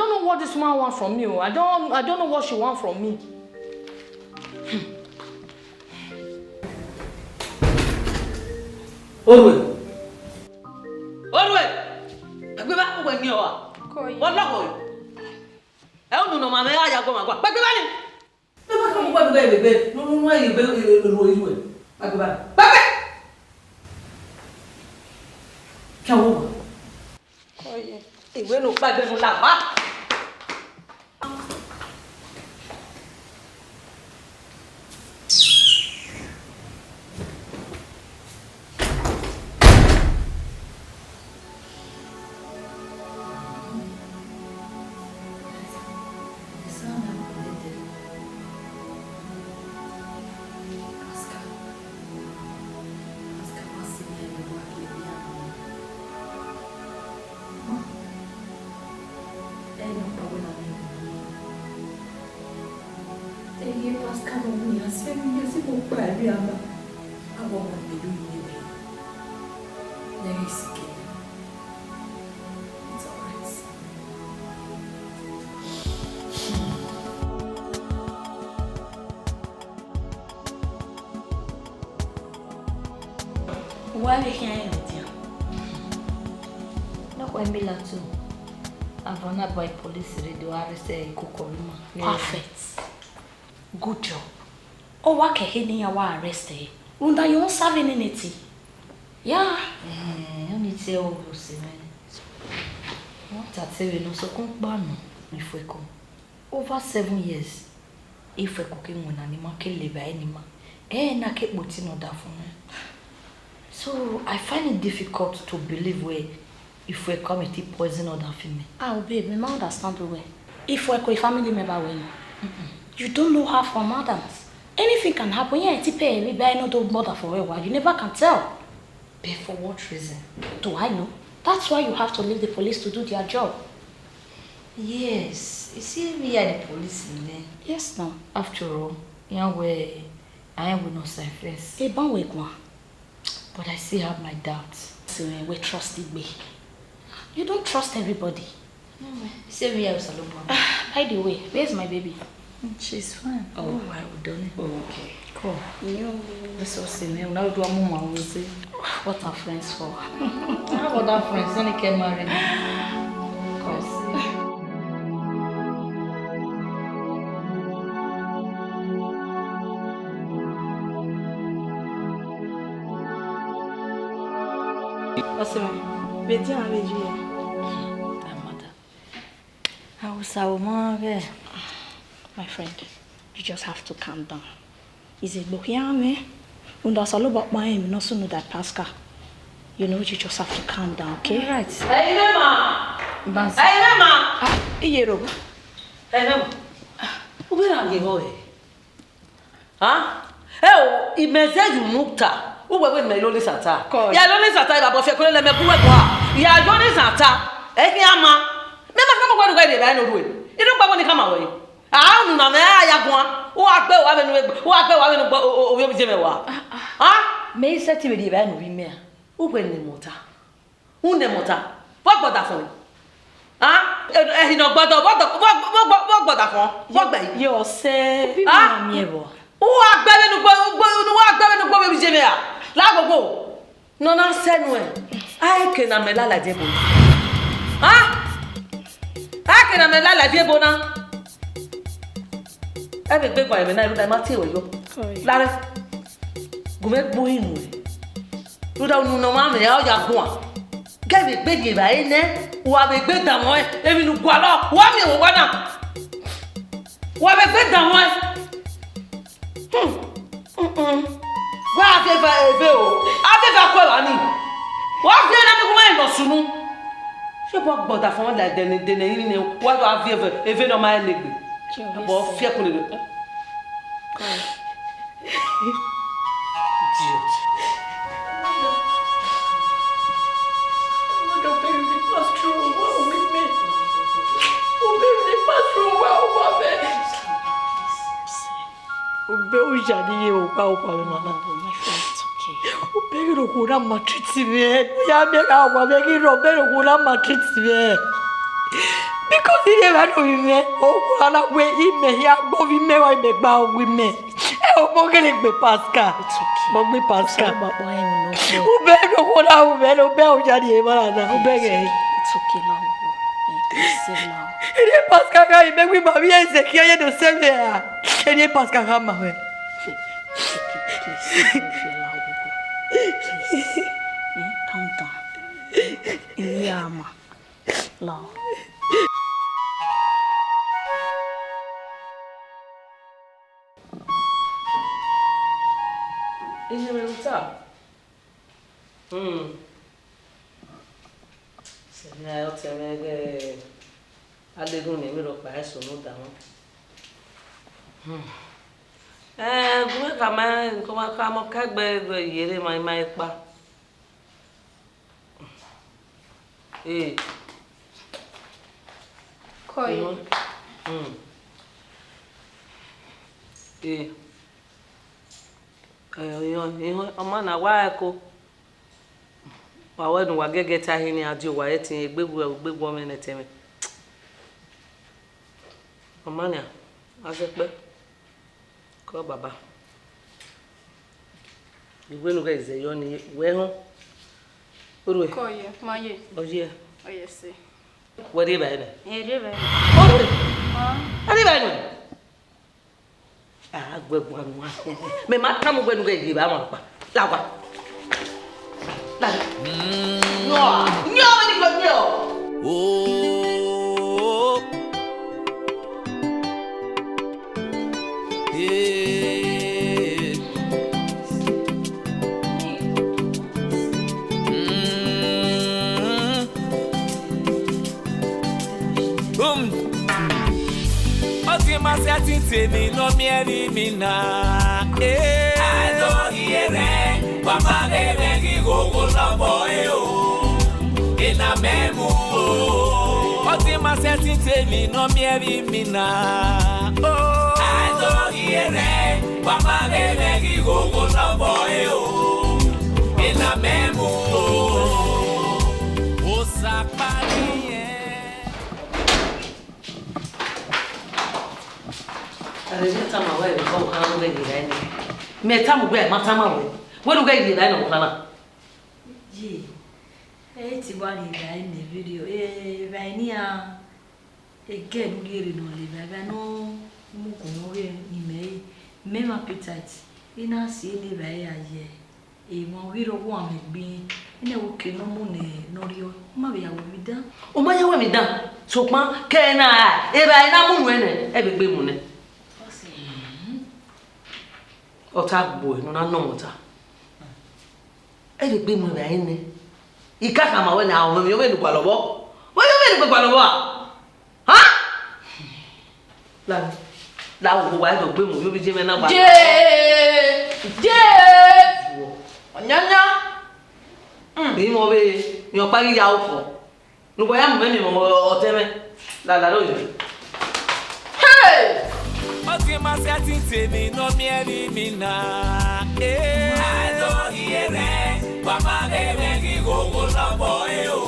don't know what this woman wants from me. Oh. I don't, I don't know what she wants from me. Orue. Orue. Ẹgbẹ́ bá wẹ̀ ní ọ̀wà. Kọ yìí. Wọ́n lọ́wọ́ yìí. Ẹ ó nù nà ọmọ mi, a ya gbọ́ màgbà. Pẹ̀gbẹ́ bá ní. Ẹ bá kọ́ mọ gbọ́dọ̀ bẹ́ẹ̀ gbẹgbẹ́. Nínú ẹ̀yìn gbẹ èrò ìlú ẹ̀. Pẹ̀gbẹ́ bá ní. Pẹ̀gbẹ́. Kí a wọ́n wà. Kọ yìí. Ìwé nù pẹ̀gbẹ́ nù là wá. Eye Pascal ọ miẹn iran seven years, ighẹ ọ kpa ẹre ama, avbe ọmọ ne do ye ẹre. Let me see. It's alright. Uwa vbe khian rẹn ladian. Nọkhua emilato, avbe na ba police rre do arrest ẹre ikoko ọvbehe ima. Perfect. Good job. Ọ wa kẹ ehe ne iran wa arrest ẹre, rhunmwuda ye ọnsa vbe nene ẹtin. Ya. Ẹhẹn, ọnii te ọ vbe ose mwẹ. Ọ ta te vbe ne ọ sokpan ọkpa nọ, Ifueko. Over seven years, Ifueko ke winna ne ima ke leba ẹre ne ima, ẹre na ke kpoti ne ọdafẹn mwẹ. So, I find it difficult to believe wẹ Ifueko miẹn te poison ọdafẹn mẹ. Ah, babe, mẹ ma understand wẹ. Ifueko family member wẹ nọ. You don't know her from Adams. Anything can happen. Yeah, ti pay everybody no do mother for a while. You never can tell. But for what reason? Do I know? That's why you have to leave the police to do their job. Yes, you see me at the police in there. Yes, now. After all, yeah, we, I will not say first. Eba we gua. But I still have my doubts. So, eh, we trust Igbe. You don't trust everybody. No, man. Same here, Salomon. Ah, by the way, where's my baby? Mm, she's fine. Oh, I will done it. Oh, okay. Cool. Yo. That's what I say, man. Now do a mama was it? What are friends for? How about that friends? When they get married? Of course. Ọse mwẹ, vbe edian vbe ye? My mother. Hausa, wo ma ghẹ. My friend, you just have to calm down. Izegbe khian mwẹ, rhunmwuda Osanobua ọkpa rẹn emwi ne ọ sunu da Pascal. You know, you just have to calm down, okay? All right. Ẹ i mwẹ ma. Bansi. Ẹ i mwẹ ma. Ah, Iyero. Ẹ i mwẹ ma. U vbe ra ghe vbọ re? Ah? Ẹ o, imẹ zẹ ye unu ta. U wẹ wẹ mẹ i la Olisa ta. Kọ. Ya la Olisa ta, Ivbabọfẹko, lele mẹ gu wẹ gua. Ya la Olisa ta. Ẹ khian ma. Mẹ ma khama wẹ ru ghe rhie evbare ne orhue. Inu gba wẹ ne I khama wẹ. A, unu na mwẹ a ya guan. U wa gbe wa vbene u gbe, u wa gbe wa vbene u gbe, o, o, ovbi omidiẹn mwẹ wa. Ah, ah. Ah? Mẹ i sẹtin vbe rhie evbare ne ovbi mẹ a. Uwẹ ne mọta. U ne mọta. Vbọ gbọdafọn? A? Ẹhi ne ọ gbọdọ, vbọ gbọdafọn? Vbọ gbẹ? Ye ọsẹ, bi Ah? ma miẹn vbọ. U wa gbe vbene ugbo, ugbo, u wa gbe vbene ugbo vbe je mẹ ra? La gbogbo. Ne ọ na sẹ nuẹn, a i ke ne amẹ lala ẹdẹ ebo na. A? A i ke ne amẹ lala ẹdẹ ebo na. Ẹ vbe gbe gba ẹmwẹ na, rhunmwuda ma tie ruẹ yọ. Sorry. Larre. Gu mwẹ gbe uhi nuẹn. Rhunmwuda unu ne ọ ma mwẹ, ọ ya guan. Ghẹ vbe gbe rhie evbare nẹ, wa vbe gbe danmwẹ emwi ne u gualọ, wa miẹn vbe owa na. Wa vbe gbe danmwẹ. Hmm, mm, mm. Wa viẹ eva eve o, a viẹ eva ku evba ni. Wa viẹ na ni gu ma nọ sunu. Sokpan gbọdafọn la dene, dene rinmwian nẹ, wa do a viẹ eva, eva ne ọ ma rẹn egbe. Abọ fiẹ kun lele. Idiot. Obẹ vbe pass through wa, obẹ vbe pass through wa, obẹ. Obẹ, u ya ni ye okhuo, okhuo mwẹ ma na. Obẹ ghi rhie okhuo na maltreat mwẹ. Ya miẹn gha wa mwẹ ghi rhie obẹ rhie okhuo na maltreat mwẹ. Because irẹn vbe nọ vbe mwẹ, okhuo na wẹ imẹ hia gbe ovbi mẹ, wa imẹ gba ovbi mẹ. Ẹ, obọ gele gbe Pascal. It's okay. Obọ gbe Pascal. Sọrọ, papa, ẹ, no, no. Ubẹ no kho na, ubẹ no, ubẹ o ya ni emwa na, ubẹ ghẹ. It's okay now. It's okay now. Eni Pascal gha imẹ wi ma vbi Ezekiel ye do sẹ mwẹ ra. Eni Pascal gha ma mwẹ. Please, please, please, please, calm down. Iyama, lao. Iyẹn mwẹ ne u ta. Hmm. Sẹ ne a ọtẹn mwẹ ghẹ Adegun ne emwi rhọkpa eso ne u danmwẹ. Hmm. Eh, gu mwẹ khama, gu mwẹ khama, ọ ka gbe, gbe ye rre ma, ma ekpa. Eh. Kọ ye. Hmm. Eh. Eh, ọ ma na wa ẹko. Wa wẹ ne uwa gẹgẹ ta hin ne a die uwa ẹtin, egbe gu, egbe gu ọmọ nẹ ẹtẹn mwẹ. Ọ ma nian, a zẹ kpẹ. Kọ baba. Iwẹ ne u ghẹ zẹ yọ ni wẹ họn. Orue. Kọ ye, ma ye. Ọ ye. Ọ ye sẹ. Wẹ rhie evbare nẹ? Ẹ rhie evbare. Orue. Ma. Ẹ rhie evbare nẹ? A gu ẹguan nuan. Mẹ ma tama uwẹ ne u ghẹ rhie evbare ọmwa ọkpa. La owa. La. Yọ. Yọ, vbene I yọ, yọ. Oh. Eh. Mm. Um. Ọ ti ma sẹtin te emwi ne ọ miẹn vbe imina. Eh. A do rhie rẹ, wa ma ghe mwẹ ghi ghogho lọbọ ẹre o. Ena mẹ mu o. Ọ ti ma sẹtin te emwi ne ọ miẹn vbe imina. Oh. A do rhie rẹ, wa ma ghe mwẹ ghi ghogho lọbọ ẹre o. Ena mẹ mu o. Osa kpali ẹn. Ẹre mẹ tama wẹ, vbe ọ khan ne u ghẹ rhie evbare nẹ? Mẹ tama uwẹ, ma tama wẹ, wẹ ne u ghẹ rhie evbare nẹ, ọ khan na. Ye, ẹ i te wa rhie evbare nẹ video, evbare nian, ẹgẹ ne u rhie rre nọ, evbare, evbare ne ọ mu gu ne ọ ghe ne imẹ re, mẹ ma appetite, I na si ne evbare ya ye. Emwa ghi rre ọghuanmwẹ egbe, ene wo ke ne ọ mu ne ọ rriọ, ọ ma vbe ya wẹ emwi dan. Ọ ma ya wẹ emwi dan, sokpan ke ẹre na ra, evbare na mu nuẹn nẹ, ẹ vbe gbe mu nẹ. Ọ ta gbe uẹ ne ọ na nọ mwẹ ọta. Ẹ vbe gbe mu evbare nẹ. I ka khama wẹ ne a mwẹ emwi ọvbehe ne u gualọ vbọ. Wẹ emwi ọvbehe ne u gualọ vbọ a? Ha? La, la, wo wa do gbe mu, yo bi je mẹ na wa. Je, je. Ọyanya. Mm. Bi mo be, mi ọkpa ghi ya ofo. Nu wa ya mu mẹ mi mo ọtẹn mẹ. La, la, lo yo. Hey! Ọ ti ma sẹtin te emwi ne ọ miẹn vbe imina. Eh. A do rhie rẹ, Wa ma ghe mwẹ ghi ghogho lọbọ e o,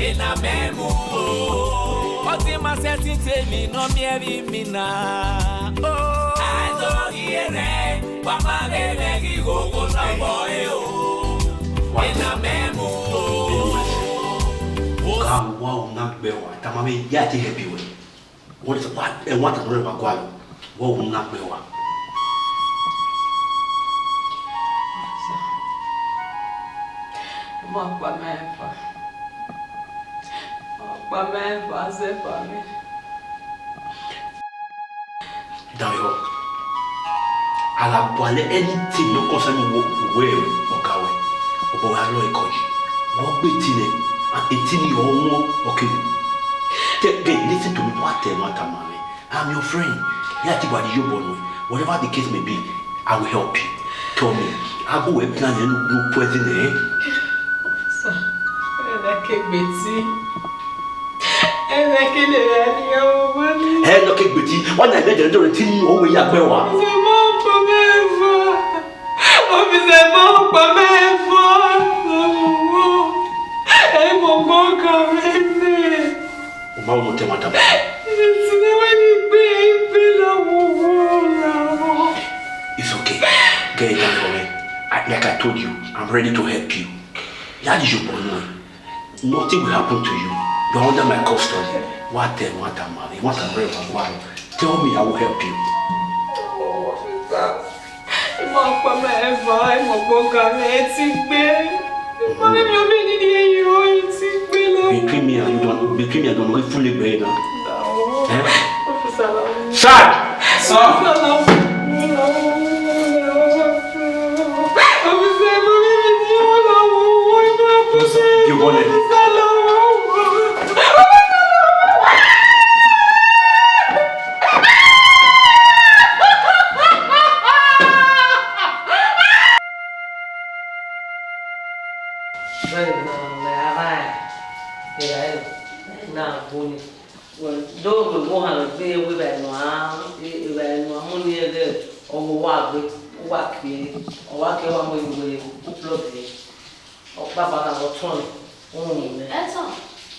ena mẹ mu o. Ọtẹn ma sẹtin te emwi ne ọ miẹn vbe imina o. Aito ghi rẹn, wa ma ghe mwẹ ghi ghogho lọbọ e o, ena mẹ mu o. Ka wa u na gbe wa, tama mwẹ ya te help you. Wọ́n lè sọ pé ẹ̀wọ̀n àtàwọn ọ̀rẹ́ wa gọ́ àlọ́, wọ́n wò ó ná pẹ́ wa. Ọmọ ọkpa mẹ ẹfa, ọmọ ọkpa mẹ ẹfa, zẹ ẹfa mẹ. Dayọ, a gha gualọ anything ne ọ concern wẹ, wẹ ọga wẹ, obọ wa lọ ẹkọ yi. Wẹ ọ gbe eti nẹ, eti ni ọ wọn ọke. Te, then listen to me, wa tẹ ẹmwata ma mwẹ. I'm your friend. Ya ti wa di yobọ nuẹn. Whatever the case may be, I will help you. Tell me, a gu wẹ plan ẹn ne poison ẹn? Sir, ẹnẹ ke gbe eti. Ẹnẹ ke lele ẹni ọmọ ni. Ẹ nọ ke gbe eti. Wa na ẹgbẹ dẹrẹ dọrọ eti ni o wẹ ya gbẹ wa. Ọfisa ma ọkpa mẹ ẹfa. Ọfisa ma ọkpa mẹ ẹfa. Ẹ mọ gbọ ka mẹ nẹ. O ma wo tẹ ẹmwata ma. Esi ne wa ni gbe igbe la wo wo la wo. It's okay. Get it done for me. I, like I told you, I'm ready to help you. Ya di yobọ nuẹn. Nothing will happen to you. You are under my custody. Wa tẹ ẹmwata ma, ẹmwata ma rẹ wa wa. Tell me, I will help you. Ọfisa. Ima ọkpa mẹ ẹfa, ima ọkpa ọga mẹ eti gbe. Ima mẹ mi omi ni ni eyi ro eti gbe la. Between me and you don, between me and you don, we fully gbe na. Eh? Ọfisa la. Sir! Sir! Ọfisa la. Ọfisa, ima mẹ mi ni eyi ro la wo, ima ọkpa mẹ. You want it? Ọfisa la. Vbene ọ na rae, erha ẹre na gbe nii. Do vbe ohan vbe egbe evbare ne a, evbare ne a mu ni ẹghẹ ọghe uwa gbe, uwa kie, ọ wa kie, ọ wa mu yu wẹ uplọg ẹre. Ọkpa ba na vbe ọtọn nẹ, uhunmwu nẹ. Ẹtọn?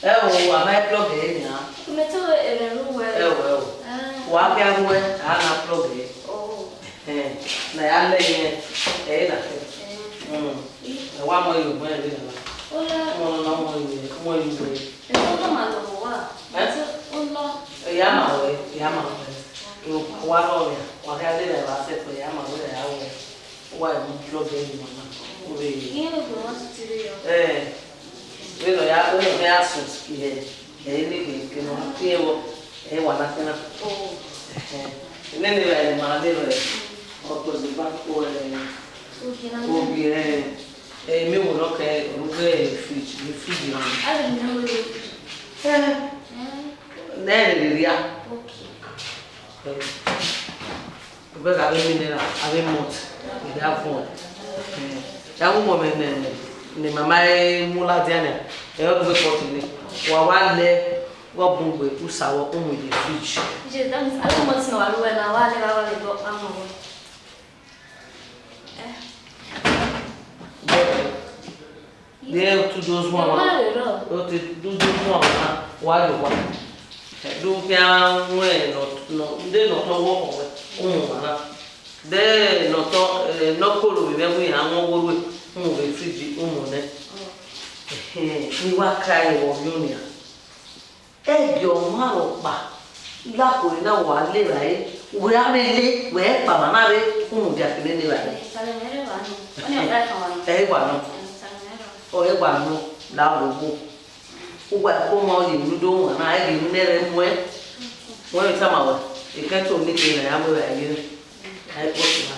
Ẹo, a ma plug ẹre nian. Mẹ te ẹmwẹ ru wẹ. Ẹo, ẹo. Ah. Wa gha ruẹ, a na plug ẹre. Oh. Ẹhẹn, na ya lẹ yẹn, ẹre na kẹ. Eh. Mm. Ẹ wa mọ yu wẹ ẹre na. Ola. Mọ nọ na mọ yu wẹ, mọ yu wẹ. Ẹ tó ma lọ wa. Eh? Ẹ tó lọ. Ẹ ya ma wẹ, ẹ ya ma wẹ. Wa rọ wẹ, wa gha lele ẹre vbe asẹ fẹ, ẹ ya ma wẹ, ẹ ya wẹ. Wa mu plug ẹre ni mama. Ove. Iye ne gbe wan tutu rre yọ. Eh. Vbene ọ ya, vbene ọ ya sunu, ẹ, ẹ, ne gbe ke nọ, iye vbọ, ẹ, wa na kina. Oh. Ẹhẹn. Nene vbe ma de vbe, ọ kpẹ gbe ba ko, ẹ, ogie na. Ogie, ẹ, ẹ, mi wo nọ kẹ, ọ ghe fridge, ni fridge na. A lè ní ọwọ́ ìwé fridge. Ẹ. Eh. Nẹ, ẹ, ria. Okay. Ẹ. Wẹ gha vbe mineral, a vbe malt, I gha vuọn. Eh, ya mu wọ mẹ ne, ne mama mu ladian nia, ẹ, ọ gbe pot ni. Wa wa lẹ, ghe ọ bun gbe, u sa vbọ, u mu ye fridge. Iye, that means, a vbe malt ne wa ru ẹre na, wa lẹ, wa wa lẹ, bọ, a mu wẹ. Eh. Bọ, de tu do zuan wa. Wa lẹ rọ. O te du do zuan wa, wa yo wa. Do khian wẹ nọ, nọ, de nọ tọ wọ kọ wẹ, u mu wa na. De nọ tọ, eh, nọ koro vbe ẹvbo iran wọn wo ruẹ, u mu vbe fridge, u mu nẹ. Ẹhẹn, ne I wa ka ẹre vbe ọvbiọn nian. Ẹgbẹ ọmwa rhọkpa, la khorre na wa le evbare, wẹ a vbe le, wẹ kpama na rre, u mudia kene ne evbare. Ẹ i wa nọ. Ọ i wa nọ, la vbe obo. Uwa ẹko ma ọ ye emwi do wan na, ẹ ghi emwi ne ẹre muẹn. Wẹ vbe tama wẹ, ekẹn to ne ikpia na ya mu evbare ye mwẹ. A i kpọtu na.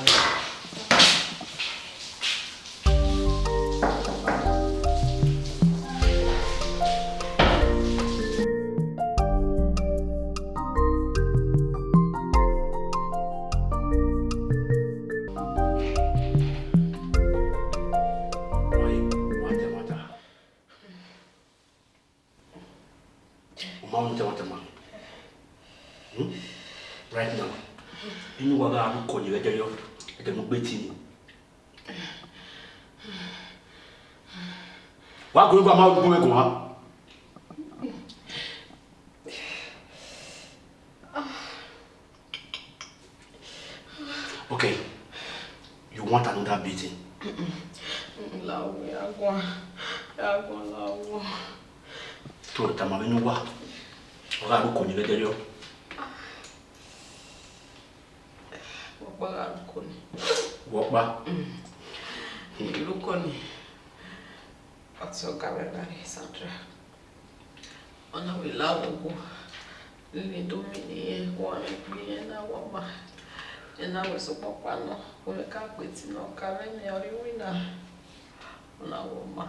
Ọ ma mu tẹmwatẹmwa. Hmm? Right now, inu wa gha ru kọ ye vbe ẹdẹyọ, ẹdẹ ne u gbe eti ni. Wa gu egbe ma gu mwẹ guan. Okay, you want another beating? Lawo, ya guan, ya guan, lawo. To tama vbene uwa, ọ gha ru uko ni vbe ẹdẹrriọ. Wẹ ọkpa gha ru uko ni. Wẹ ọkpa? Mm. Ru uko ni. Ọtẹn ọga mwẹ gha rrie, Sandra. Ọ na wẹ la oghogho, lele do mini irẹn, wa mwẹ egbe irẹn na wa ma. Ena wẹ sokpan ọkpa nọ, wẹ ka gbe eti ne ọ ka rre mẹ, ọ rrie iwinna. Ọ na wa ma.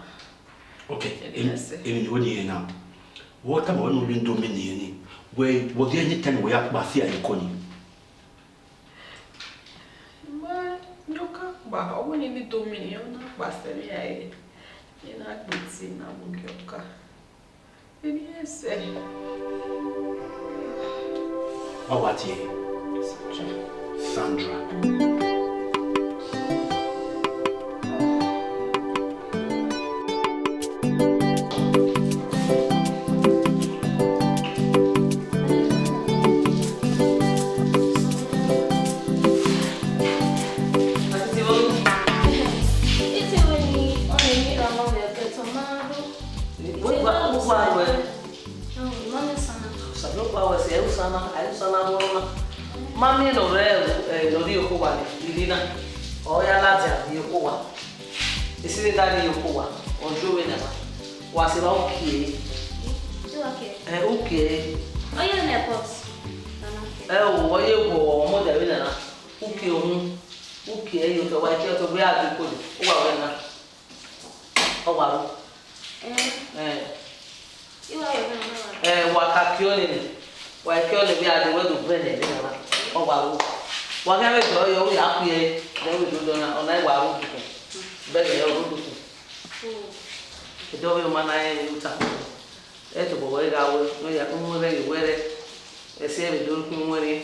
Okay, emwi ne I wẹ ne irẹn na, wẹ ọ tama wẹ ne u rhie do mini irẹn ni, wẹ, wẹ ọ ghi anytime wẹ ya kpa fi ẹre iko ni. Ma, ne ọ ka kpa, ọ wẹ ne I do mini irẹn, ọ na kpa sẹ vbe ya ẹre, ne I na gbe eti na mu gie ọka. Wa wa tie. Sandra. Wẹ gba, wẹ gba wẹ. Osanobua wẹ sẹ, ẹ i ru sana, ẹ i ru sana vbe ọna. Ma miẹn ne ọ rre, ẹ, ne ọ rhie okhuo owa nẹ, Irina. Ọ ya ladian rhie okhuo owa. Esi ne da rhie okhuo owa, ọ yo vbene a wa. Wa sẹ evba ukie. Ẹ, ukie. Ọ ye ne pot. Ẹ o, ọ ye wọ ọmọ dia vbene a na. Ukie ohun. Ukie ẹre otọ, wa kie otọ, wẹ a dẹ ikolo. Uwa wẹ na. Ọ wa ru. Ẹ. Ẹ. I wa wẹ na, na wa. Ẹ, wa ka kie ọnii nẹ. Wa kie ọnii vbe a dẹ wẹ do brẹ nẹ, nẹ na. Ọ wa ru. Wa khian vbe dọ yọ, u ya khuiẹ, then we do dọ na, ọ na wa ru dukun. Bẹghe ọ ru dukun. Edọvbe ọma na rẹn uta. Ẹ tobọ wẹ gha wẹ, wẹ ya, u wẹ rẹ, wẹ rẹ. Ẹse vbe do khin wẹ rẹ.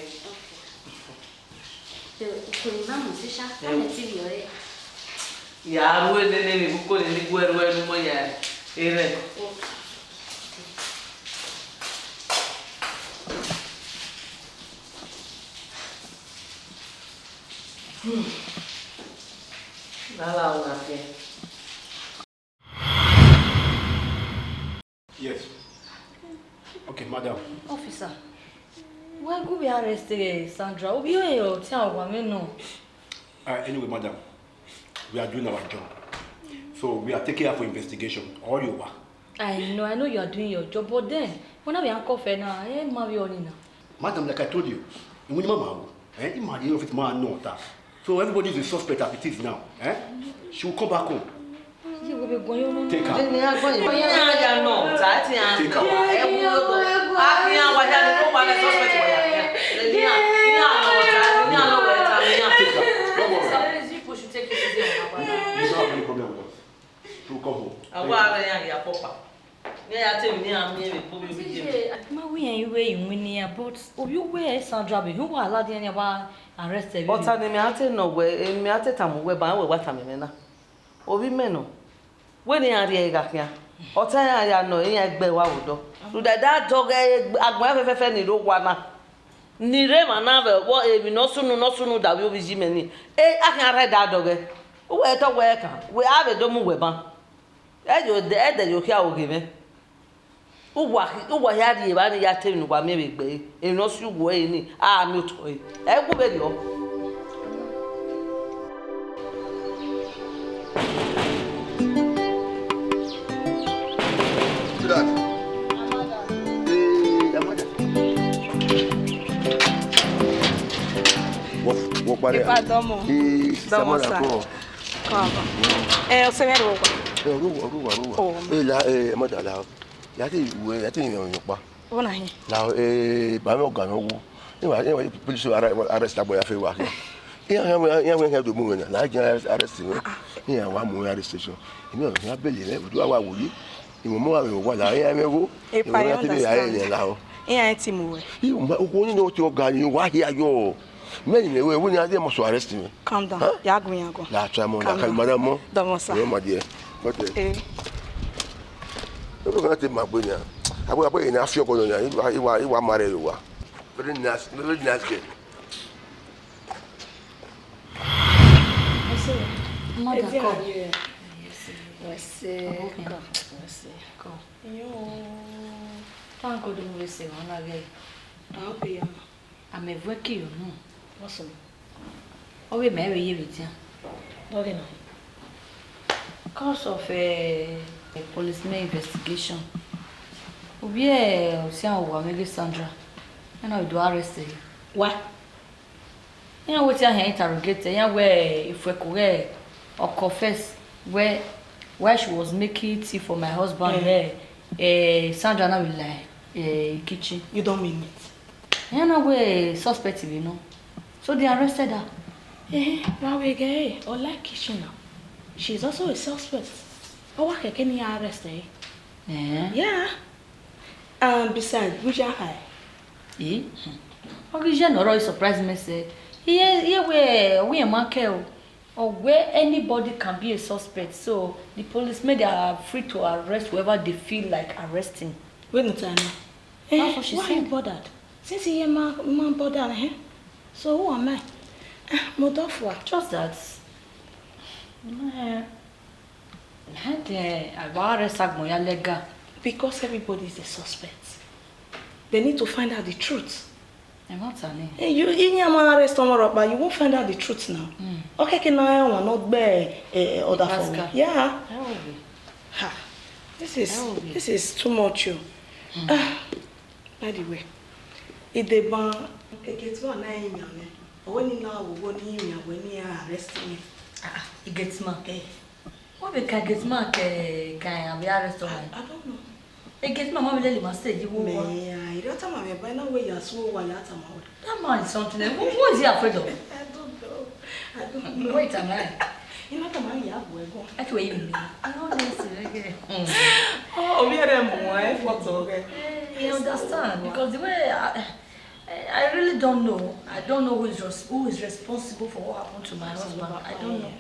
Uko ni ma mu sisha, a mẹ ti vbiẹ ọre. Ya ru enene vbe uko ni, ni gu ẹre ru ẹre mu ya erhẹn. Hmm. Lala ọna fian. Yes. Okay, madam. Officer, wẹ gu vbe arrest, eh, Sandra? Ovbi ẹre ọtẹn owa mwẹ nọ. Uh, anyway, madam, we are doing our job. So we are taking her for investigation. Or you are. I know, I know you are doing your job, but then, when I be handcuff her now, eh, ma vbe ọnii na. Madam, like I told you, iwinna ima ma ru, eh, ima rhie office ma nọ ọta. So everybody is a suspect as it is now, eh? She will come back home. Take her. Take her. Take her. Don't worry. You don't have any problem with us. She will come home. Thank you. Iran ya te emwi ne iran miẹn vbe ebo vbe ovbi ye. Ma wẹ iran i ru iwinna iran, but ovbi uwẹ Sandra vbe hin uwa ladian ne a wa arrest ẹre. But a ne mẹ a te nọ wẹ, mẹ a te tama uwẹ ba wẹ wa tama mwẹ na. Ovbi mẹ nọ, wẹ ne iran rhie ẹre gha khian. Ọtẹn iran ya nọ, iran gbe ẹre vbe odọ. Rhunmwuda a dọghe agbọn fẹfẹfẹ ni rre owa na. Ni rre emwa na vbe ọghe emwi ne ọ sunu, ne ọ sunu da ovbi uwẹ yi mẹ ni. E, a khian rre da dọghe. Uwẹ tọ wẹ kan, wẹ a vbe do mu uwẹ ban. Ẹ yo, ẹ dẹ yo khian oghe mwẹ. Uwa, uwa hia rhie evba ni ya te emwi ne uwa miẹn vbe egbe ẹre, emwi ne ọ si uwu ẹre ni, a miẹn otọ ẹre. Ẹ gu vberriọ. Sweetheart. Hey, Amada. Wọ, wọ kpare. Ipa dọmọ. Ee, dọmọ Amada sa. Kọ. Kọ. Ẹ, ọsẹ mẹ ro wa. Ẹ, ro wa, ro wa, ro wa. Oh. Ẹ, la, ẹ, Amada la. Ya te wẹ, ya te yan yan pa. Ọ na hin. La, ẹ, ba mẹ ọga yan wo. Ẹ wa, ẹ wa police arrest agbo ya fe wa. Iran, iran, iran, iran do mu wẹ na, la iran arrest mwẹ. Iran wa mu wẹ arrestation. Emi ọ, iran bẹlẹ mwẹ, odu wa wo yi. Imo mo wa vbe wa la, iran mwẹ wo. Epa, I understand. Iran te mu wẹ. Iran ma, okhuo ni no ti ọga ni wa hia yo. Mẹ ni mẹ wẹ, wẹ ni a de must arrest mwẹ. Calm down. Huh? Ya gun yan gun. La try mo, la calm down. Calm down, madam mo. Dọmọ sa. No, my dear. But, uh, eh. Ọ na te ma gbe nian. Abọ, abọ, ena fi ọkọ nọ nian, I wa, I wa, I wa ma rẹ ye owa. Very nice, very nice girl. Mother, come. Come. Come. Thank God you say one again. I hope you are. I'm a working, you know. What's up? Ọ vbe mẹ vbe ye vbe dia. Dọghe na. Because of, eh, policeman investigation, ovbi, eh, Osian wa mwẹ ghe Sandra, iran na do arrest ẹre. Why? Iran wẹ te iran hia interrogate, iran wẹ ifuẹko ghẹ ọkọ first, wẹ why she was making tea for my husband, eh, eh, Sandra na vbe la, eh, kitchen. You don't mean it. Iran na wẹ suspect vbe nọ. So they arrested her. Eh, wa wẹ ghe, ọ like kitchen now. She is also a suspect. Ọ wa khẹke ne iran arrest ẹre. Eh. Yeah. And besides, which are high? Eh? Ọ ghi ye nọ, ọ surprise me sẹ. Iye, iye wẹ, ọ wẹ ma kẹ o. Or where anybody can be a suspect, so the policemen, they are free to arrest whoever they feel like arresting. Wait, no time. Eh, that's what she said. Why you bothered? Since he man, man bothered, eh? So who am I? Eh, Modofua. Just that. Eh, eh, I wa arrest agbọn ya legal. Because everybody is a suspect. They need to find out the truth. Ẹ ma ta nẹ. Eh, you, iran ma arrest ọmwa rhọkpa, you won't find out the truth now. Mm. Ọ khẹke ne ọmwa ne ọ gbe, eh, order for me. Pascal. Yeah. Ẹ wo vbe. Ha. This is, ẹ wo vbe, this is too much o. Mm. Ah, by the way, Ideban, gate man na iran mwẹ. Ọ wẹ ne I na wo wo ne iran mwẹ ne iran arrest me. Ah, ah, gate man. Eh. Wẹ vbe ka gate man ke, ka iran vbe arrest ọmwa? I, I don't know. Gate man ma vbe lele ima sẹ yi wo wa. Mẹ, I don't tama mwẹ, but I know where you are, so why you tama mwẹ? That man is something else. What, what is he afraid of? I don't know. I don't know. Wait a minute. You know, come on, you have to go. That's what you mean. I don't know this again. Oh, we are more, eh, for talk, eh. You understand? Because the way I, I, I really don't know. I don't know who is res-, who is responsible for what happened to my husband. I don't know.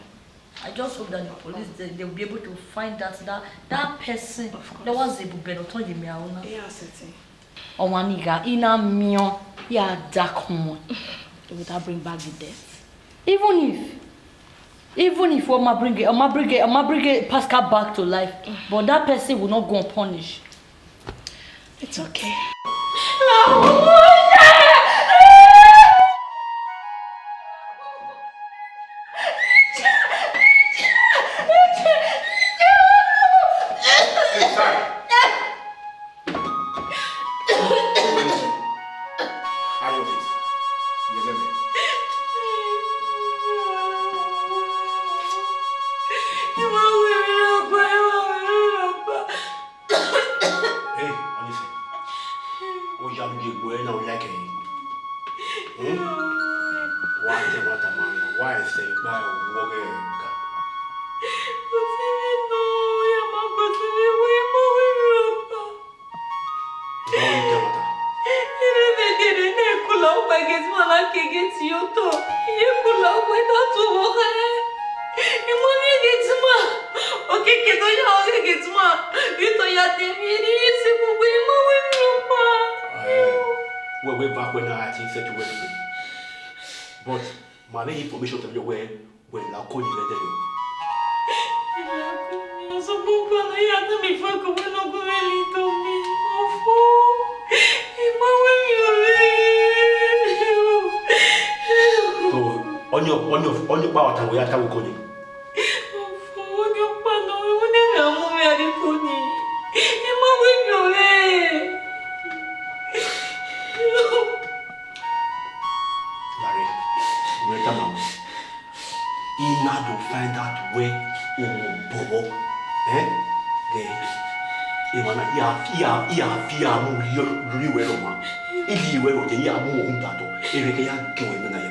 I just hope that the police, they, they will be able to find that, that, that person. Of course. That was a bubero to the me auna. Yeah, certain. Ọmwa ni gha, I na miẹn, ya da kọn. Would that bring back the death? Even if, even if ọ ma bring, ọ ma bring, ọ ma bring Pascal back to life, but that person will not go unpunished. It's okay. Hey, honestly. Oya, you dey go now like a. Hmm? Why the matter, man? Why say buy a walk? Báwo ni tẹ mata? Irẹn vbe gele ne kula ọkpa gate man na ke gate ye otọ. Iye kula ọkpa na tu vbe ọkha. I ma miẹn gate man. Okiekie do ya ọghe gate man. Vbe otọ ya de emwi, eni ye si gbogbo, I ma wẹ emwi ọkpa. Eh, wẹ, wẹ ba kue na a ti fẹ to wẹ. But ma vbe information tell you wẹ, wẹ la oko ni vbe ẹdẹrriọ. Sokpan ọkpa na ya tama ifuẹko wẹ ne ọ gu mwẹ la otọ mi. Ọfo, I ma wẹ emwi ọvbehe. So, ọni, ọni, ọni ọkpa ọta wẹ ya ta wẹ oko ni? Ọfo, ọni ọkpa nọ, wẹ ne a mu mwẹ a rrie oko ni. I ma wẹ emwi ọvbehe. Larry, wẹ tama mwẹ. I na do find out wẹ omo bọbọ, eh? Ghe, emwa na, I a, I a, I a fi a mu rhie, rhie wẹ rọ ma. I rhie wẹ rọ je, I a mu ohun da tọ. Ere ke ya gie wẹ na ya.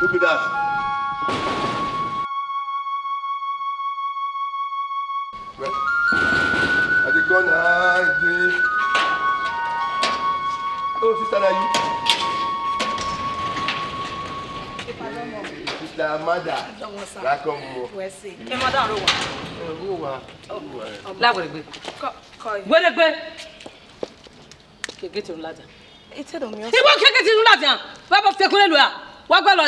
Who be that? Well, I dey come now, I dey. Oh, sister, na you? Sister Amanda. Welcome, o. Wẹ se. Ke madam rre owa? Eh, rre owa. Rre owa. La wẹrẹ gbe. Kọ, kọ. Wẹrẹ gbe. Ke gate ru ladian. Ite do miẹn ọsa. Iwẹ ke gate ru ladian. Wa bọ fẹkun lua. Wa gba lọ.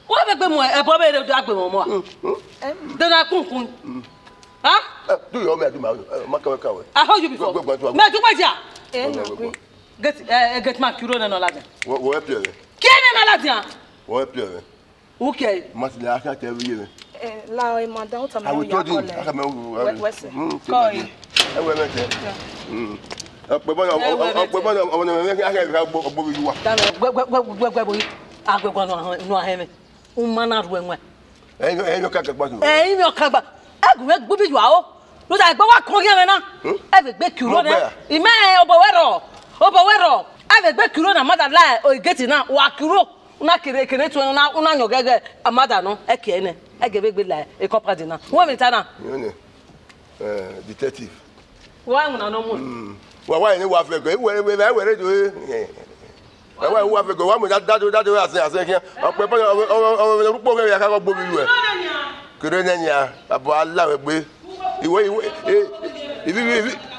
Wa vbe gbe mu ẹbọ vbe rre do agbe mọ mọ. Mm, mm. Em. De na kun kun. Mm. Ha? Eh, do your me, I do my own. Eh, ma kawe kawe. I hold you before. Gbe, gbe, gbe, gbe. Me do gbe dia. Eh, na gbe. Gate, eh, eh, gate man, kiro nẹ ne ọ ladian. Wọ, wọ help you. Kiro nẹ ne ọ ladian. Wọ help you. Okay. Must la aka tell you. Eh, la, eh, madam, what am I told you. I can remember. Wẹ, wẹ se. Mm, kọ e. Ẹ wẹ mẹ tẹ. Mm. Ọpẹ bọ, ọpẹ bọ, ọmọ náà mẹ aka gbo gbo bi wa. Dame, gbe, gbe, gbe, gbe, gbe, gbe, gbe. Agbegbe nu ahẹ, nu ahẹ mẹ. Uma na ruẹ wẹn. Ẹyin, ẹyin ka kẹkpa tu. Ẹyin mi ọkagba. Ẹgùn mẹ gbubi yua o. Ló dà ẹgbẹ́ wa kàn yẹn mẹ na. Hmm? Ẹ vbe gbe kiro nẹ. Mo gbẹ. Ìmẹ obọ wẹ rọ. Obọ wẹ rọ. Ẹ vbe gbe kiro na, mother la o gate na. Wa kiro. Una kere, kere tuẹ, una, una yọn gẹgẹ. Amada nọ. Ẹ kẹ nẹ. Ẹ gẹ vbe gbe la e compound na. Wẹ mi ta na. Yẹn nẹ. Eh, detective. Wa ẹwẹn na nọ mu. Mm. Wa, wa ni wa fẹ gẹ, wẹ, wẹ, wẹ, wẹ, do, eh. Wa, wa, wa fẹ gẹ, wa mu da, da, do, da, do, asẹ, asẹ khian. Ọpẹ bọ, ọ, ọ, ọ, ọ, rukpo kẹ ya ka gbo bi lu ẹ. Kere nẹ nia, abo ala wẹ gbe. Iwẹ, iwẹ, eh, ivi, ivi, ivi.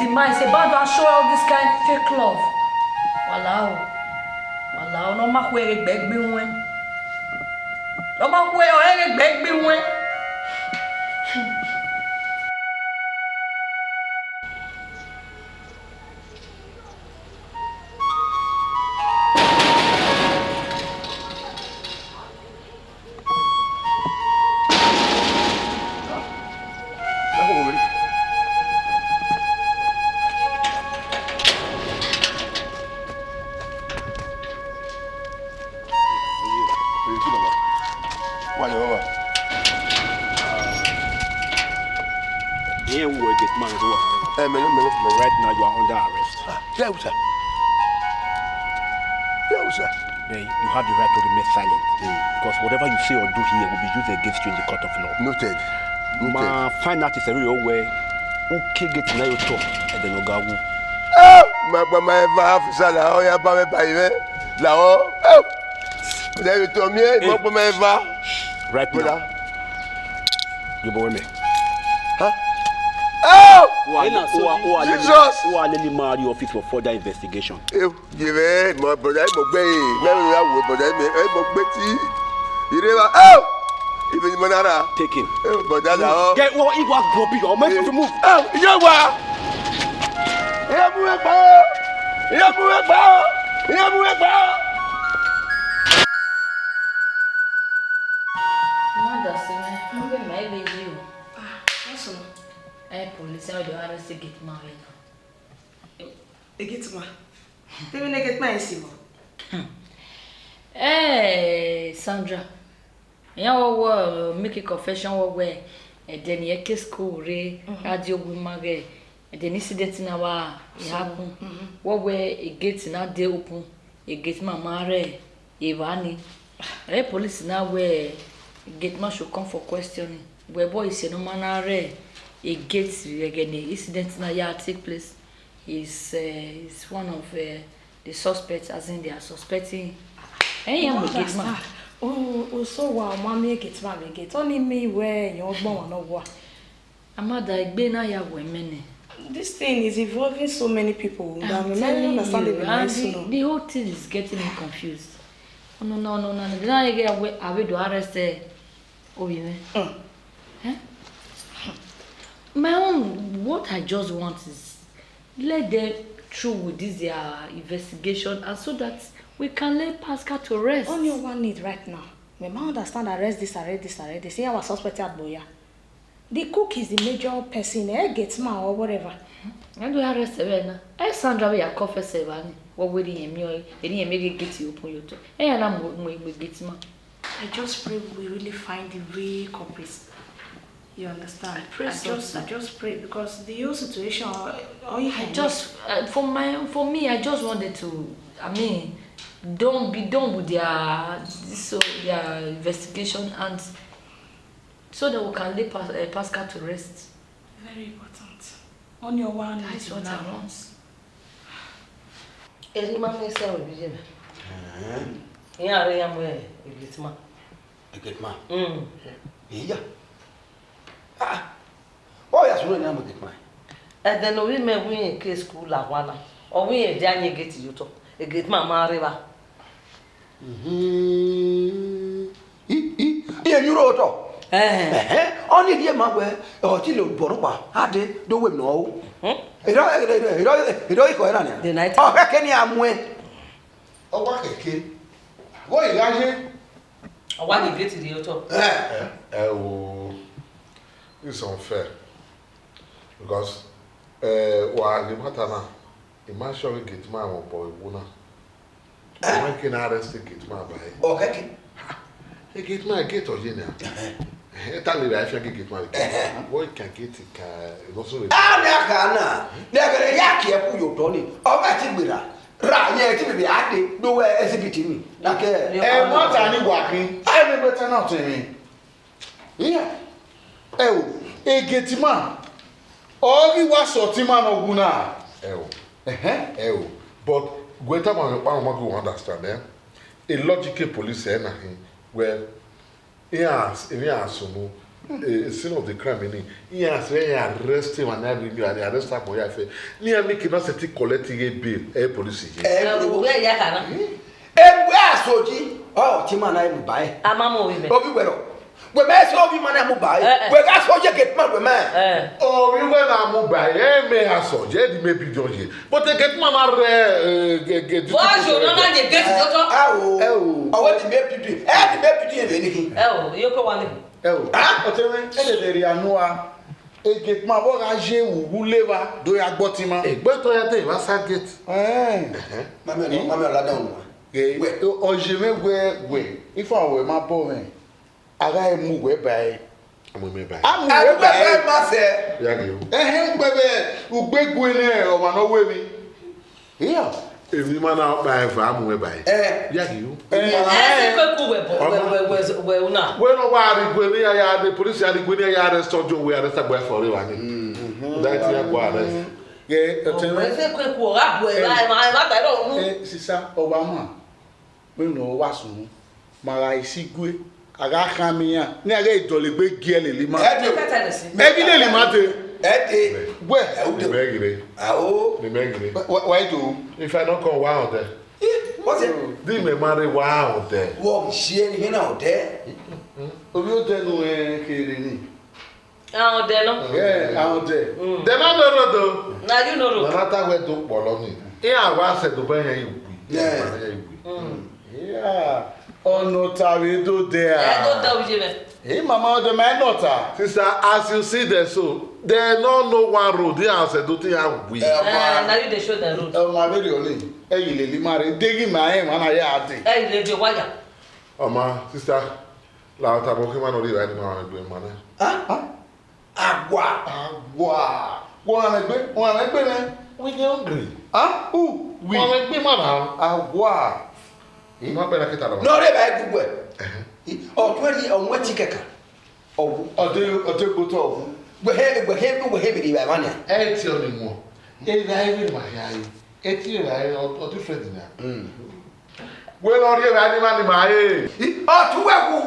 the man, he's about to show all this kind fake love. Walao, walao, ne ọ ma khuẹ ghe egbe gbe ruẹn. Ọ ma khuẹ, ọ rẹn ghe egbe gbe iruẹn. Wa ni mama. Here we get man go. Eh, mele, mele, mele. Right now you are under arrest. Ah, yeah, sir. Yeah, sir. Then you have the right to remain silent. Because whatever you say or do here will be used against you in the court of law. Noted. Noted. Ma find out is a real way. Who can get na yo top and then oga wu. Eh, ma gba ma eva officer la, ọ ya ba mẹ ba ivẹ. La ọ. Eh. Then you told me, eh, hey, ma gba ma eva. Right now. Brother. You boy me. Huh? Oh! Who are, who are, who are, Jesus! Who are Lily Mary office for further investigation? Eh, ye me, my brother, mo gbe, me me ya wo brother me, eh, mo gbe ti. Ire wa, oh! Even mo nara. Take him. Eh, brother la o. Get what you want, Bobby, or make you move. Oh, you wa. Iye mu egbe o! Iye mu egbe o! Iye mu egbe o! Mother, see me. Mo be my baby o. Ah, what's up? Eh, police, I don't arrest the gate man right now. A gate man? Tell me, a gate man is evil. Eh, Sandra. Iran wẹ wẹ make a confession wẹ wẹ, ẹdẹ ne irẹn ke school rre, a die owu ima ghẹ, ẹdẹ ne incident na wa happen, wẹ wẹ a gate na dey open, a gate man ma rre evba ni. Ẹ police na wẹ gate man should come for questioning. Wẹ boy, ise ne ọ ma na rre a gate vbe ẹghẹ ne incident na ya take place. Is, eh, is one of, eh, the suspects, as in they are suspecting. Ẹ̀yin ya mu gate man. O, o so wa, ọ ma miẹn gate man vbe gate. Ọni miẹn wẹ irẹn ọgbọn ọmwa nọ wa. Amada, egbe na ya wẹ mẹ nẹ. This thing is involving so many people that we never understand it. And the, the whole thing is getting me confused. Ọnọna, ọnọna, na ghe avbe do arrest, eh, ovbi mwẹ. Eh? My own, what I just want is let them through with this their investigation, and so that we can lay Pascal to rest. All you want need right now, we ma understand, arrest this, arrest this, arrest this. See our suspect at Boya. The cook is the major person, eh, gate man or whatever. I do arrest her now. Eh, Sandra, we are confess her, man. What will he mean? He mean make gate open your door. Eh, and I'm gate man. I just pray we really find the real culprits. You understand? I pray so too. I just, I just pray because the whole situation, all, all you can just, uh, for my, for me, I just wanted to, I mean, don't be done with their, so their investigation, and so that we can lay Pas-, uh, Pascal to rest. Very important. Only one. That is what I want. Eri ma miẹn sẹ vbe iye mwẹ. Ẹhẹn. Iran rre ya mu a gate man. A gate man? Mm. Iya. Ah, ọ ya sunu ne a mu a gate man. Ẹdẹ ne ovbi mẹ wẹ irẹn ke school la wan na, ọ wẹ irẹn dia yin gate ye otọ, a gate man ma rre evba. Mhm. I, i, iye yin uro otọ. Ẹhẹn. Ẹhẹn, ọni rhie ma wẹ, ọ ti le obọ nọkpa, a de, do wẹ nọ o. Mhm. Erọ, erọ, erọ, erọ, erọ ikọ ẹre na nia. The night. Ọ khẹke ne a muẹn. Ọ wa khẹke. Wẹ ọ gha ye. Ọ wa ni gate rhie otọ. Eh. Eh, eh, o, it's unfair. Because, eh, wa ghe matter na, I ma sure gate man wẹ obọ iwu na. Why can I arrest the gate man by? Okay. The gate man, gate ọ ye na. Ẹhẹn. Eh, ta le ra ife gate man. Ẹhẹn. What can gate can no so. A ne a ka na, ne gere ya ki ẹku yo tọ ni. Ọ ma ti gbera. Ra ye ti bi a de do wẹ exhibit ni. Na ke. Ẹ ma ta ni wa kin. Ẹ ni wẹ ta na tẹ mi. Iya. Ẹ o, a gate man. Ọ ghi wa sọ ọtẹn ima ne ọ wu na. Ẹ o. Ẹhẹn. Ẹ o. But wẹ tama ọkpa ma go understand, eh? A logical police, eh, na hin. Well, iran, iran sunu, eh, scene of the crime ni. Iran say iran arrest him and every, and arrest am for here. Ni ami kidnap set collect a bail, eh, police ye. Ẹ, wẹ ya kana. Ẹ wẹ a Soji, ọ, te ima na mu ba ẹre. A ma mu ovbi mwẹ. Ovbi wẹ rọ? Wẹ mẹ sẹ ovbi ima na mu ba ẹre. Eh, eh. Wẹ gha sẹ oye gate man wẹ mẹ. Eh. Ovbi wẹ na mu ba ẹre, ẹ mẹ ha sẹ oye, ẹdẹ mẹ bi dọn ye. But the gate man na rẹ, eh, ge-, ge-, Vọ yo nọ na ye gate yọ tọ? Ẹ o. Ẹ o. Ọ wẹ ẹdẹ mẹ bi dọn, ẹdẹ mẹ bi dọn ye vbe ni khin. Ẹ o, yo ko wa ni. Ẹ o. Ah? Ọtẹn mwẹ, ẹ dẹdẹ rhia nua. E gate man vbe ọ gha ye vbe uwu leva do ya gbe ọtẹn ima. Egbe tọ ya dee vbe a sa gate. Ẹn. Ẹhẹn. Mami ọla, mami ọla dan unu. Ghe, wẹ. Ọ ye mwẹ wẹ, wẹ, ifa wẹ ma bọ mwẹ. A gha mu wẹ ba ẹre. A mu mwẹ ba ẹre. A mu wẹ ba ẹre. Ẹgbẹ ma sẹ. Ya ghe o. Ẹhẹn, ugbẹn vbe, ugbe gue nẹ, ọmwa ne ọ wẹ emwi. Iya. Emwi ma na kpa eva mu ẹba ẹre. Eh. Ya ghi ru. Eh. Ẹ sẹ kue ku wẹ bọ, wẹ, wẹ, wẹ, wẹ una. Wẹ ne ọ wa rhie igue ne iran ya de, police ya rhie igue ne iran ya arrest ọjọ, wẹ arrest agba ẹfọ rre evba ni. Mm. That is why arrest. Ghe, ọtẹn mwẹ. Ẹ sẹ kue ku, ọ gha bu ẹre, ẹ ma, ẹ ma ta ẹre unu. Eh, sisa, ọ wa ma. Wẹ ne ọ wa sunu. Ma gha isi igue. A gha khama iran, ne a ghẹ dọlegbe gie lele ima. Ẹ de. Ẹ ghi lele ima de. Ẹ de. Wẹ. Ẹ u de. Mẹ ghi re. Ao. Mẹ ghi re. Wa, wa do. If I no come, wa odẹ. Ih, what's it? Di mẹ ma rre, wa odẹ. Wọ si ẹni yẹn na odẹ. Ovbi odẹ nu ẹ kere ni. Ahọn odẹ nọ. Yeah, ahọn odẹ. Mm. Dem no know road o. Na you know road. Na na ta wẹ do kpọlọ ni. Iran wa sẹ do bẹ yẹn iwi. Yeah. Iran wa yẹn iwi. Mm. Yeah. Ọnọta vbe do dẹ a. Ẹ do dẹ oye mẹ. Hey, mama, the man not a. Sister, as you see them so, they no know one road. They are said, "Do they have we?" Eh, Eh, now you dey show the road. Oh, my very only. Hey, you lady, marry. They give my hand, man, I had it. Ẹ i re de waya. Ọma, sister, la ta mo ke ma no ri ra ni ma gbe ma na. Ah? Ah? Agua. Agua. Wọ́n rán ẹgbẹ́, wọ́n rán ẹgbẹ́ rẹ. We dey hungry. Ah? Who? We. Wọ́n rán ẹgbẹ́ ma na. Agua. Ma bẹ̀rẹ̀ kẹta lọ. No, re ba gu gbe. Ẹhẹn. Ọ tun ri, ọ wẹ ti kẹka. Ọwu. Ọdẹ, ọdẹ gbotọ ọwu. Wẹ he, wẹ he, wẹ he bi ri ba ma nia. Ẹ ti ọ ni mu. E ra ẹ ma ya ẹ. Ẹ ti ra ẹ, ọ, ọ different na. Mm. Wẹ ne ọ rhie vbe animal ni ma re. Ọ tu wẹ wu.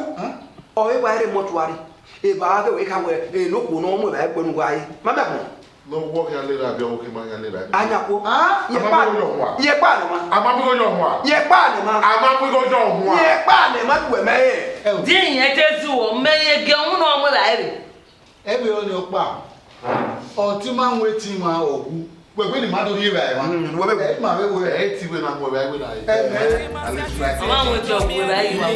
Ọ vbe wa rre mortuary. Eva ghe wẹ ka wẹ, e no kuo ne ọ mu eva ẹkpẹn ne uwa re. Ma miẹn agbọn. Ne ọ wọ khian lera, vbe ọ wọ ke ma khian lera. Anya kuo. Ah? Ye kpa. A ma mu igho yọ hua. Ye kpa ne ma. A ma mu igho yọ hua. Ye kpa ne ma. A ma mu igho yọ hua. Ye kpa ne ma, du wẹ mẹ re. Di iyẹn te zu ọ, mẹ ye gie ọmọ ne ọ mu eva ẹre. Ẹvbo ọnii ọkpa, ọ te ima wan etin ima ọghu, wẹ wẹ ne ima do rhie evbare mwa. Mm, wẹ vbe ẹ ma vbe wẹ. Ẹ i te wẹ na mu evbare wẹ na re. Ẹmẹ. At least right. Ọ ma wan etin ọghu evbare yi wa.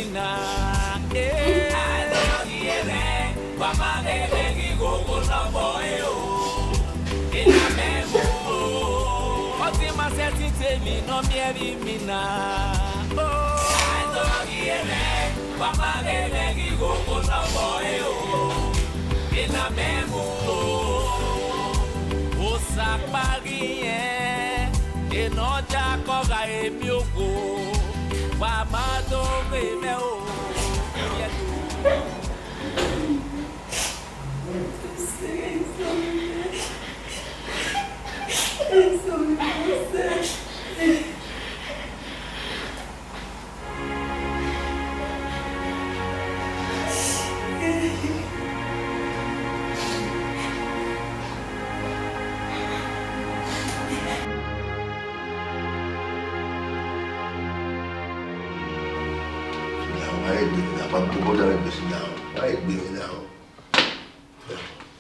Ọ te ima sẹtin te emwi ne ọ miẹn vbe imina. Wa ma ghe mwẹ ghi gho oghobọ ẹre o, ena mẹ mu o. Osa kpa ghi rẹn, ena ọ dia ke ọ gha re emiọghọ, wa ma do ghe mwẹ o.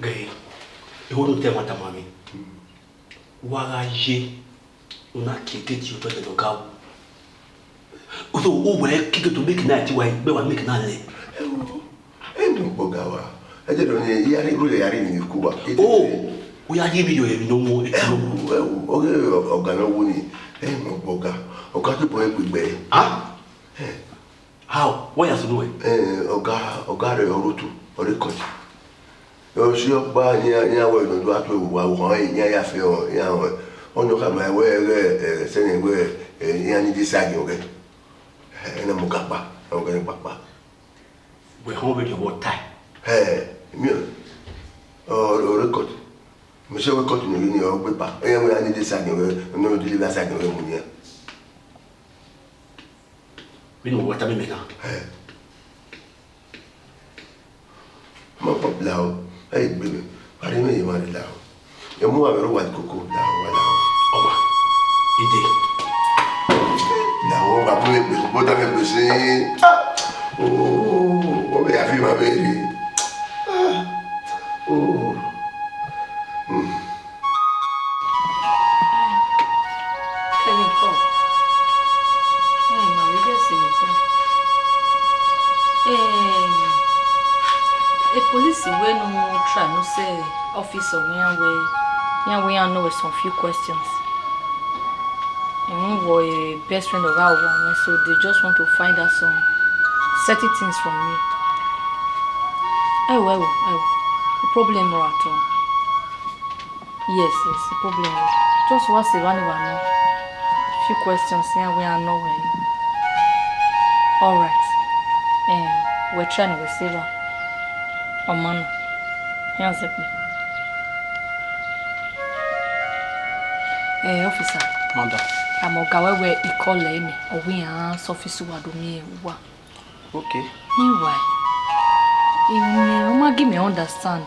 Ghe, eho do te ẹmwata ma mwẹ. Wa gha ye, u na kie gate ye otọ ẹdẹ ne ọ ga wu. So, u wẹ kie gate, make na ti wa gbe wa, make na lẹ. Ẹ wo, ẹ nọ gbọga wa. Ẹ jẹ dọ ni, I ya rhie igho ya rhie emwi ne I ku wa. Oh, u ya rhie emwi yọ emwi ne ọ wọn, ẹ ti nọ. Ẹ wo, ẹ wo, ọghe ọga ne ọ wu ni, ẹ nọ gbọga. Ọga ke bọ ẹgbẹgbẹ. Ah? Ẹ. How? Wẹ ya sunu ẹn? Eh, ọga, ọga rẹ ọre otu, ọ rre court. Ọ si ọkpa, iran, iran wẹ ne ọ do a tuẹ vbe uwa, vbe họn iran ya fe iran ruẹ. Ọni ọ khama wẹ, ẹghẹ, eh, sẹnẹ wẹ, eh, iran ni de sagiẹn ọghẹ. Eh, ẹna mu kakpa, ọghẹ ni kpakpa. Wẹ họn vberriọ vbe ọ tae? Eh, miẹn, ọ, ọ rre court. Mẹ sẹ wẹ court ne ọ rre ni, ọ gbe ba. Iran wẹ iran ni de sagiẹn ọghẹ, ne ọ deliver sagiẹn ọghẹ mu nian. Vbene uwẹ tama mẹ na. Ẹ. Ma kpọ la o, ẹ i gbe mẹ, kpare mẹ ye ma rre la o. Ẹ mu wa vbe ro wa koko la o, wa la o. Ọma, ide. La o, wa bu Vbe egbe, bọda vbe egbe sin. Ah! Oh, ọ vbe ya fi ma vbe rri. Ah! Oh. Mm. Kevin, come. Eh, ma vbe guest vbe ta. Eh, e police wẹ ne u try ne u sẹ officer iran wẹ, iran wẹ iran nọ wẹ some few questions. Uhunmwu wọ, eh, best friend of our one, so they just want to find out some certain things from me. Ẹ wo, ẹ wo, ẹ wo. No problem at all. Yes, yes, no problem. Just wa sẹ evba ne evba nọ. Few questions iran wẹ iran nọ wẹ. All right. Eh, wẹ try ne wẹ sẹ evba. Ọ ma nọ. Iran zẹkpe. Eh, officer. Madam. Amẹ ọga wẹ wẹ ikọlẹ mẹ, ọ wẹ iran sẹ office uwa do miẹn uwa. Okay. Meanwhile, I ma give me understand.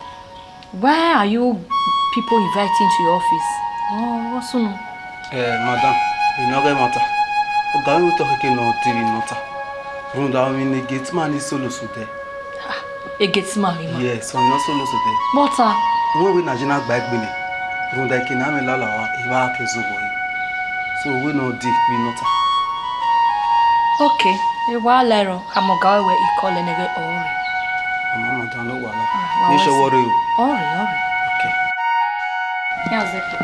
Why are you people inviting to your office? Oh, what's on? Eh, madam, I no get matter. Oga, we talk again no T V matter. Rhunmwuda emwi ne gate man ni solo sodẹ. Ah, e gate man, ma? Yes, ọ ni solo sodẹ. But, uh, Wẹ wẹ na je na gba egbe nẹ, rhunmwuda eke ne amẹ lala ọre, I vbe a ke zẹ obọ ẹre. So wẹ ne ọ di vbe nọ ta. Okay, e wa la ẹre, amẹ ọga wẹ ikọlẹ ne ẹghẹ ọre. Ọma madam, no wala. Ah, wa Make sure wẹ worry o. Ọre, ọre. Okay. Iran zẹkpe.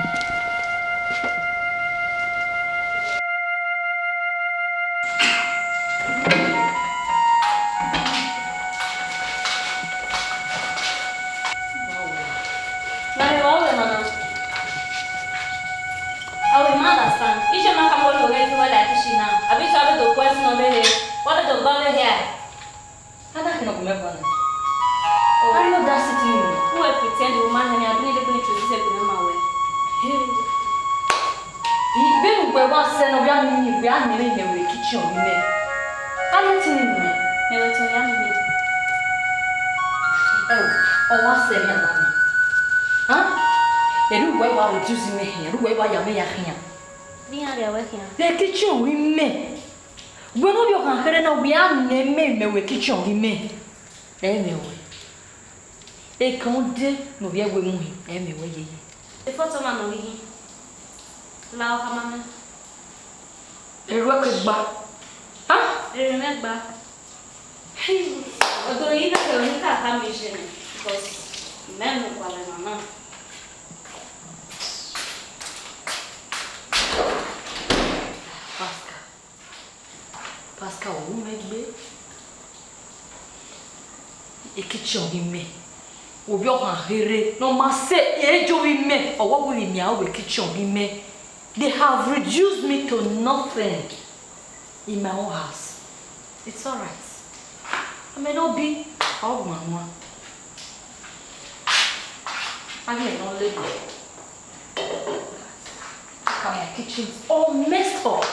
Mama, wa wẹ mama. Awe, ma understand. Iye ma khama wẹ ne u ghe fi wẹ la kitchen na. Abi te a vbe do ku ẹse nọ vbe he, wa vbe do gbe vbe hia. A na khin ne ọ gu mwẹ guan na. Oh. Are you that sitting in? Who will pretend you ma hẹn, I believe they introduce egbe ne ma wẹ. Hey. Vbene uwẹ wa sẹ ne ọ vbe a miẹn, vbe a miẹn mwẹ vbe kitchen ọghe mẹ. A na tini nẹ. Mẹ wẹ te ọ ya miẹn. Ẹ, ọ wa sẹ mẹ a na miẹn. Hẹn? Erha uwẹ wa reduce mẹ khian, erha uwẹ wa ya mẹ ya khian. Vbe iran rhie ruẹ khian? Vbe kitchen ọghe mẹ. Wẹ ne ovbi ọkhan kherhe na, wẹ a miẹn mwẹ vbe kitchen ọghe mẹ. Ẹ i mwẹ ruẹ. Ekan de ne ovbi ẹvbo mu hin, ẹ i mwẹ ruẹ yeye. Efoto ma nọ ghi hin. La ọkhamamẹ. Erha uwẹ ke gba. Ah? Erha mwẹ gba. Hey. Ọdọ yina kẹ onika ka mi jẹ nẹ, because mẹ mu gualọ nana. Pascal. Pascal, ọ ru mẹ gbe. Ekichi ọghe mẹ, ovbi ọkhan kherhe ne ọ ma sẹ ejo vbe mẹ, ọ wẹ ọ wẹ vbe miẹn aro vbe ekichi ọghe mẹ. They have reduced me to nothing in my own house. It's all right. Amẹ ne ọ bi, ọ guan nuan. A ghi nọ lele. Look at my kitchen. All messed up.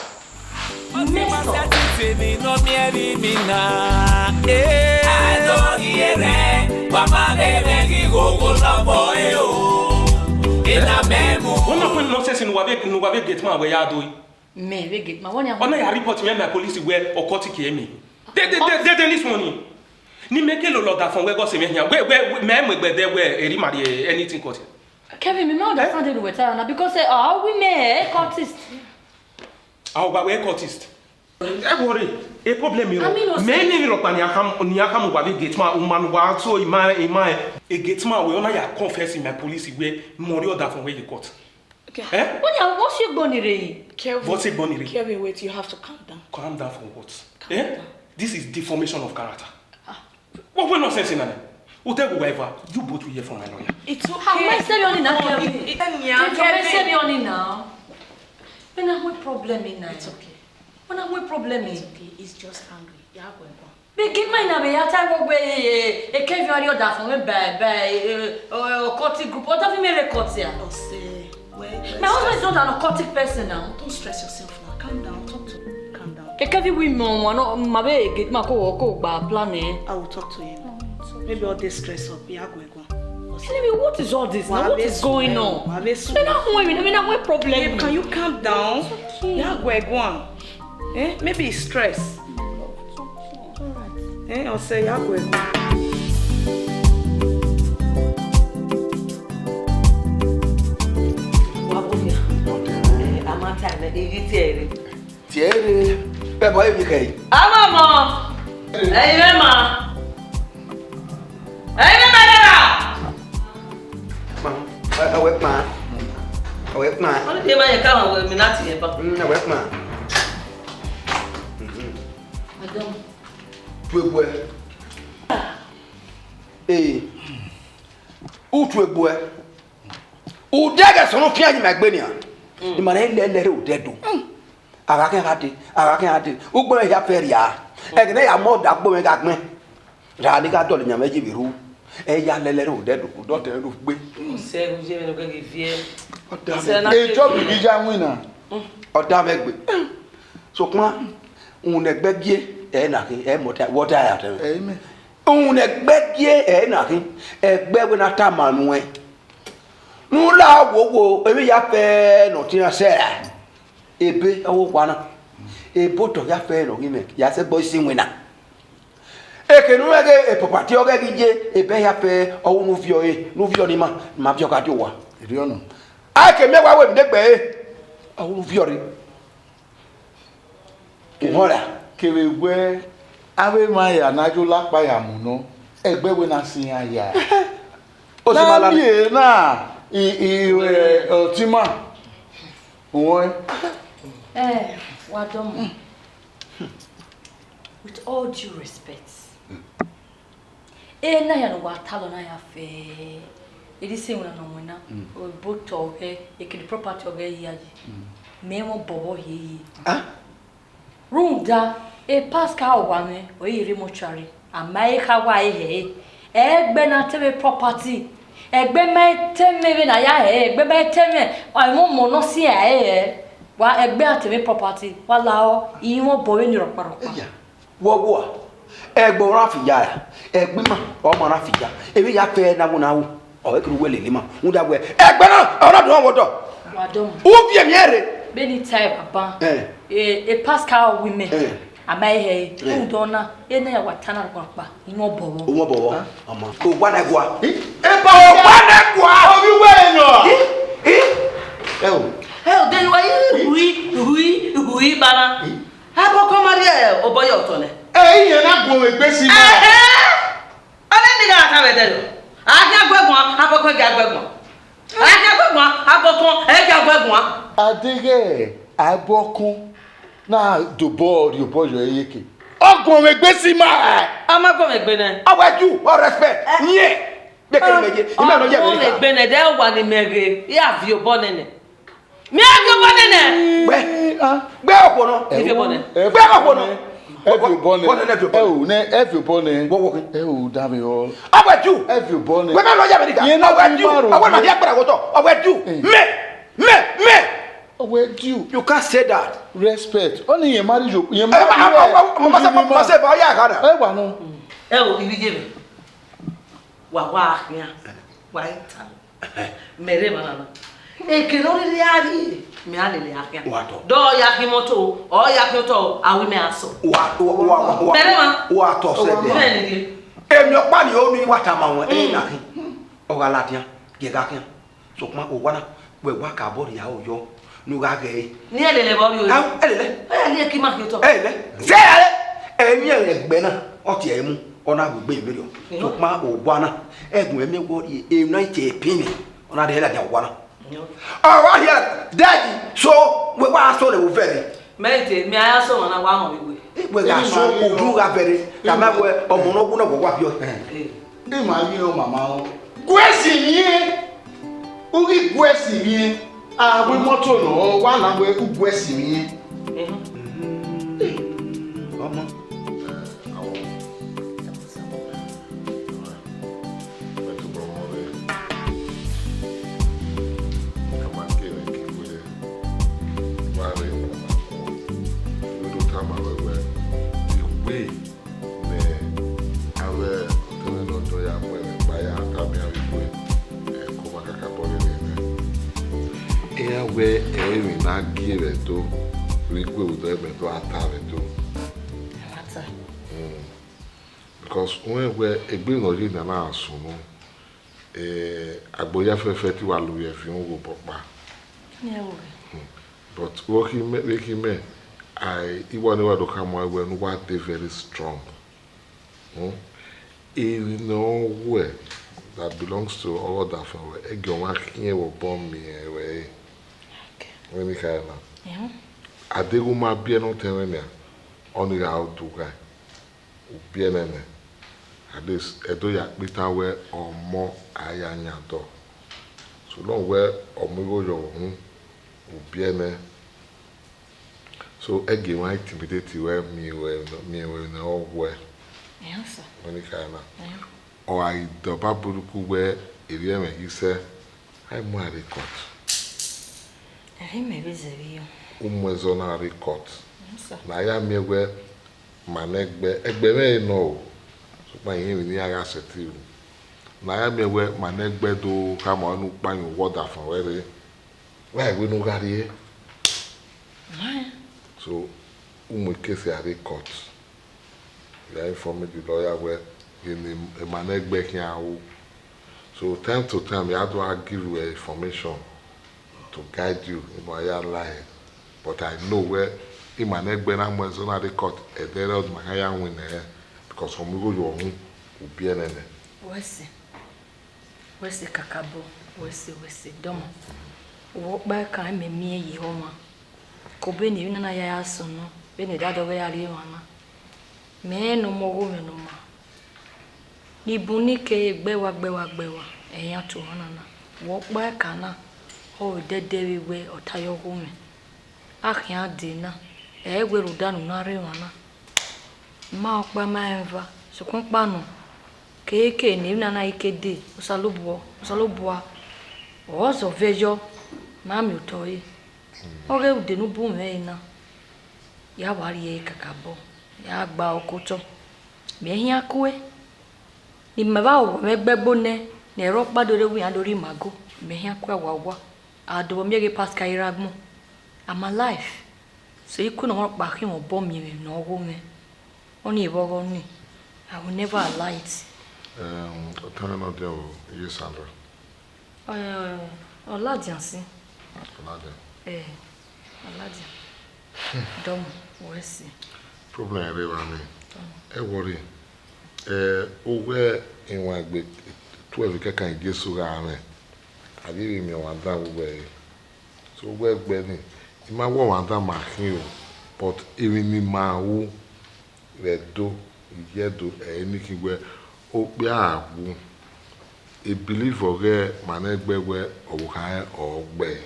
Messed up. Temi nọ miẹn vbe mi na, eh. Adọghiẹrẹ, wa ma ghe mwẹ ghi ghogho lọbọ, eh, o. Ena mẹ mu. Wẹ ma khuẹ nonsense ne uwa vbe, ne uwa vbe gate man wẹ ya do yi? Mẹ vbe gate man, wẹ ọna ya report mwẹ my police wẹ ọ cut cake mẹ. They, they, they, they, they this morning. Ne imẹ ke lele ọdafọn wẹ ghe ọse mwẹ khian. Wẹ, wẹ, mẹ mu egbe dẹ wẹ eri ma rhie anything cut. Kevin, mi ma understand the way na because, eh, a wi mẹ, eh, cultist. A wa wẹ cultist. Ẹ worry, e problem ro. I mean, no. Mẹ ne rhọkpa ni a kham, ni a kham wa vbe gate man, uma nu wa so ima, ima. E gate man wẹ ọna ya confess in my police wẹ mẹ rhie ọdafọn wẹ ye cut. Okay. Eh? What you, what's your gbonny re? Kevin. What's your gbonny re? Kevin, wait, you have to calm down. Calm down for what? Calm down. Eh? This is deformation of character. Ah. What, what nonsense in there? Whatever, you both will hear from my lawyer. It's okay. How am I saying on it now, Kevin? It, it, Kevin, am I saying on it now? When I want problem in now. It's okay. When I want problem in. It's okay. He's just angry. Yeah, go and go. Big man na be ya ta wo gbe, eh, eh, Kevin ari ọdafọn mẹ by, by, eh, eh, cultic group. Ọdafọn mẹ re cultic ya. Ọse, well, my husband is not an occultic person now. Don't stress yourself now. Calm down. Talk to him. Calm down. Kevin, we mo, no, ma be gate man ko, ko gba plan, eh. I will talk to him. Maybe all this stress up. Yeah, go and go. Tell me, what is all this now? What is going on? Wa be sweet. Me na hu mi, me na hu problem. Babe, can you calm down? It's okay. Yeah, go and go. Eh, maybe it's stress. All right. Eh, ọ sẹ ya gu ẹre. Wa bu ya. Eh, a ma ta ẹmwẹ, I ghi tie ẹre. Tie ẹre. Bẹbọ, emwi khẹ yi. Avbe ọmọ, ẹ i mwẹ ma. Ẹ i mwẹ ma dada. Kpan. Ọ, ọ wẹ kpan. Ọ wẹ kpan. Ọ ni ma yẹ ka ma wẹ mi na tie ẹre ban. Mm, ọ wẹ kpan. Mhm. Madam. Tuegbuẹ. Ee. Utuegbuẹ. Ude ẹghẹ sọnrọn fian yi ma egbe nian. Mm. I ma rẹn lẹlẹ rre odẹ do. Mm. A gha khian gha dee, a gha khian gha dee. Ugbẹn mwẹ hia fẹ rria. Ẹghẹ ne a ya mu ọdọ agbọn mwẹ gha gbẹn. Ra ne I gha dọlọ iyan mwẹ yi vbe rhu. Ẹ ya lẹlẹ rre odẹ do, odẹ ọtẹn do gbe. Sẹ, u ye vbene ọ ghi viẹ. Ọ da mwẹ gbe. Sẹ na Ejọ ke bi ghi ya winna. Ọ da mwẹ gbe. Sokpan, uhunmwu ne ẹgbẹ gie, ẹ na khin, ẹ mọ ọta, wẹ ọta ya tẹ mwẹ. Amen. Uhunmwu ne ẹgbẹ gie, ẹ na khin, ẹgbẹ wẹ na tama nuẹn. Ne u la wo wo, emwi ya fẹ ne ọ tian sẹ ra. Ebe ọvbokhan na, ebe otọ ya fẹ ne ọ ghi mwẹ, ya sẹ ẹgbẹ ọse iwinna. Eke ne u mwẹ ghe property ọghẹ ghi ye, ebe ya fẹ ọvbokhan ne u viọ ẹre, ne u viọ ne ima, ne ima viọ gha die owa. Erriọ nọ. A ke miẹn wa wẹ emwi ne egbe ẹre, ọvbokhan ne u viọ rre. Uhọnra. Kevbe wẹ avbe emwa hia ne a ye olakpa ya mu nọ, ẹgbẹ wẹ na sẹ iran hia. O si ma la. Na miẹn na, i, i, ẹ, ọtima. Uwẹn. Eh, wa dọmọ. With all due respect, ena hia ne uwa talọ na ya fẹ, erha isẹ iwinna ne ọ winna, ebe otọ ọghẹ, ekene property ọghẹ hia yi. Mẹ mwẹ obọ vbe ọ hiehie. Ah? Rhunmwuda, e Pascal wa mwẹ, ọ i rre mortuary, a ma he kha wa he hẹ ẹre. Ẹgbẹ na te mwẹ property, ẹgbẹ ma te mwẹ vbene a ya hẹ ẹre, ẹgbẹ ma te mwẹ, ọ i mwẹ ọmọ ne ọ si ẹre hẹ. Wa, ẹgbẹ a te mwẹ property, wa lahọ, I mwẹ obọ vbene rhọkpa rhọkpa. Eya. Wọ wua, ẹgbẹ ọmwa fi ya ra, ẹgbẹ ima ọmwa na fi ya, emwi ya fẹ na wo na ru, ọ i kere uwẹ lele ima, rhunmwuda wẹ, ẹgbẹ na, ọ na do mwẹ odọ. Wa dọmọ. U viọ emwi ẹre. Vbene I ta ẹre baba, Eh. e, e Pascal wi mẹ, Eh. a ma he hẹ ẹre, Eh. rhunmwuda ọna, ena hia wa ta na rhọkpa, I mwẹ obọ vbọ. U mwẹ obọ vbọ, ọmọ. Owa na gua. Eh? Owa na gua. Ovbi uwẹ nọ. Eh? Eh? Ẹ o. Ẹ o, de wa hui, hui, hui, bana. Eh? Abọkọ ma rhie obọ ye otọ nẹ. Ẹ, iran na gu mwẹ egbe si ma. Ẹhẹn. Ọnii ne I gha ta vbe ẹdẹrriọ. A gha gu ẹre guan, abọkọ gha gu ẹre guan. A gha gu ẹre guan, abọkọ ẹ gha gu ẹre guan. A deghẹ abọkọ na dobọ rhie obọ yọ iyeke. Ọ gu mwẹ egbe si ma. A ma gu mwẹ egbe nẹ. Ọ wẹ ju, ọ respect. Yẹn. Mẹ kere mẹ ye, imẹ nọ ye Ọ gu mwẹ egbe nẹ, de wa ni mẹ ghe, I a viọ obọ nene. Mẹ a viọ obọ nene. Gbe. Ah. Gbe okhuo nọ. I viọ obọ nene. Gbe okhuo nọ. Ẹ viọ obọ nẹ. Obọ nene viọ obọ nẹ. Ẹ o, nẹ, ẹ viọ obọ nẹ. Wọ, wọ. Ẹ o, da mwẹ ọ. Ọ wẹ ju. Ẹ viọ obọ nẹ. Wẹ mẹ nọ ye America. Yẹn na Ọ wẹ fi ju. ma ro. Ọ wẹ na hia gbẹrẹ wotọ. Ọ wẹ ju. Mm. Mẹ, mẹ, mẹ. Ọ wẹ ju. You can't say that. Respect. Ọ ni yẹn ma ri yo, yẹn ma Ẹ, ri ọ, ọ, ọ, ọ, ọ, ọ, ọ, ọ, ọ, ọ, ọ, ya gha na. Ẹ wa nọ. Ẹ o, I vbe ye mwẹ. Wa wa khian, wa i ta. Mẹ rre emwa na na. Eke ne ọ rhirhi a rrie, mẹ a lele a khian. Wa tọ. Dọ ya khin imọto, ọ ya khin otọ, a wi mẹ a sọ. Wa, wa, wa, wa, wa. Mẹ rre emwa. Wa tọ sẹ dẹ. Mẹ ni ye. Emwi ọkpa ni o ni wa tama ruẹn, ẹ na khin. Ọ gha ladian, ye gha khian. Sokpan owa na, wẹ wa ka obọ rhie aro yọ, ne u gha ghẹ ẹre. Ne I lele vbe ọ rrie ore. Au, ẹ lele. Ọ ya lele ke ima khin otọ. Ẹ lele. Sẹ ẹ, ẹ miẹn ẹgbẹ na, ọ tie ẹre mu, ọ na gu egbe vberriọ. Sokpan owa na, ẹgun ẹmwẹ wọ rhie, emwi na i tie ẹre pin ni, ọ na rhie ladian owa na. Ọ wa hia, daddy, so, wẹ wa so ne wo vẹ ni. Mẹ i te, mẹ a ya sẹ ọmwa na wa họn vbe we. Wẹ gha so odu gha vẹre, tama wẹ ọmọ ne ọ wu na wẹ wa viọ. Eh. Ima ghi rẹn mama o. Guẹsi vbiẹ, u ghi guẹsi vbiẹ, a wẹ imọto nọ, wa na wẹ u guẹsi vbiẹ. Ọmọ. Mẹ tobọ mwẹ ọre. Ẹ ma kere ke wẹ wa rre emwa na khuọn. Wẹ do tama wẹ wẹ, I wẹ ne avbe ọtẹn mwẹ ne ọ dọ ya mu ẹmwẹ gba ya tama iran vbe igue, ẹ, ke ọmwa kakabọ rre nẹ. Iran wẹ ẹrinmwi na gie vbe Ẹdo, Vbe igue vbe odọ ẹmwẹ do a ta vbe do. Ẹmwata. Mm. Because wẹ wẹ egbe ne ọ ye na na sunu, eh, agbo ya fẹfẹ te wa lu vbe ẹvin ugho obọ ọkpa. Ẹ wo. Hmm. But vbe khin mẹ, vbe khin mẹ, I, I wa ne wa do khama wẹ ne uwa dey very strong. Hmm? Emwi ne ọ wẹ that belongs to ọghe ọdafẹn wẹ, ẹgie ọmwa khian vbe obọ miẹn wẹ re. Okay. Vbene I kha na. Yeah. Adeghẹ u ma biẹ ne ọ tẹn mwẹ nian, ọnii gha do ghae. U biẹ nẹ nẹ, at least, ẹdẹ ya kpe itan wẹ ọmọ a ya yan dọ. So long wẹ ọmọ igho yọ uhunmwu, u biẹ nẹ. So ẹgie emwa intimidate wẹ miẹn ruẹ, miẹn ruẹ ne ọ wẹ. Ẹhẹn, sir. Vbene I kha na. Ẹhẹn. Ọ gha ghi dẹ Ọba Buruku wẹ erriọ ẹmwẹ ghi sẹ, a i mu ẹn rre court. Ẹhẹn, mẹ vbe zẹ vbe yọ. U mu ẹzọ na rre court. Ẹhẹn, sir. Ne a ya miẹn wẹ ma nẹ ẹgbẹ, ẹgbẹ mwẹ re nọ o, sokpan irẹn emwi ne iran gha sẹtin ru. Ne a ya miẹn wẹ ma nẹ ẹgbẹ do khama ne u kpa yan uwu ọdafẹn wẹ rre, wa wẹ ne u gha rrie. Amen. So, u mu case a rre court. Ya inform the lawyer wẹ, ghene ma nẹ ẹgbẹ khian ru. So, time to time, I do give you information to guide you, you know, I lie. But I know wẹ ima nẹ ẹgbẹ na mu ẹzọ na rre court, ẹdẹ rẹ ọdọ ma kha ya winna ẹre, because ọmọ igho yọ uhunmwu, u biẹ nẹ nẹ. Wẹ sẹ, wẹ sẹ kakabọ, wẹ sẹ, wẹ sẹ, dọmọ. Uwu ọkpa ẹkan mẹ miẹn ye ọmwa. Ke obọ ne emwi na na ya ya sunu, vbene dadẹ ọghẹ ya rrie emwa na. Mẹ rẹn ne ọmọ ọghe mwẹ ne ọ ma. Ne bun ni ke gbe wa, gbe wa, gbe wa, ẹ i yan to ọmwa na na. Uwu ọkpa ẹkan na, ọ re dẹdẹ vbe wẹ ọ ta ye ọghe mwẹ. A khian dee na, ẹ i wẹ rhunmwuda ne u na rre emwa na. Ma ọkpa ma rẹn eva, sokpan ọkpa nọ, keke ne emwi na na i ke dee, Osanobua, Osanobua, ọ zẹ ọviẹyọ, ma miẹn otọ ẹre. Ọghe ude ne u bu mwẹ ẹre na, ya wa rhie ẹre kakabọ, ya gba ọkotọ. Mẹ i khian kue, ne ima vbe awọ mwẹ gbe ẹgbo nẹ, ne ẹre ọkpa do rre, iran do rre ima go, mẹ i khian kue awawa. A do vbe miẹn ghe Pascal Iragbọn, I'm alive. So, I kue ne ọmwa ọkpa khian mwẹ obọ miẹn emwi ne ọ gho mwẹ. Ọnii vbe ọghọ nii, I will never allow it. Um, ọ tan nọ diẹ o, iye Sandra. Eh, ọ ladian sin. Ọ ladian. Eh, ọ ladian. Dọmọ, wẹ sẹ. Problem rre evba nii. Ẹ worry. Eh, uwẹ iwangbe twelve kẹkan Jesu gha mwẹ. A ghi vbe miẹn ọmwa dan vbe uwẹ re. So uwẹ gbe ni, I ma wẹ ọmwa dan ma khin o, but emwi ne ima ru vbe Ẹdo, Iye Ẹdo, ẹ i ni khin wẹ okpia gha wu. I believe ọghe ma nẹ ẹgbẹ wẹ ọvbokhan rẹn ọ gbe ẹre.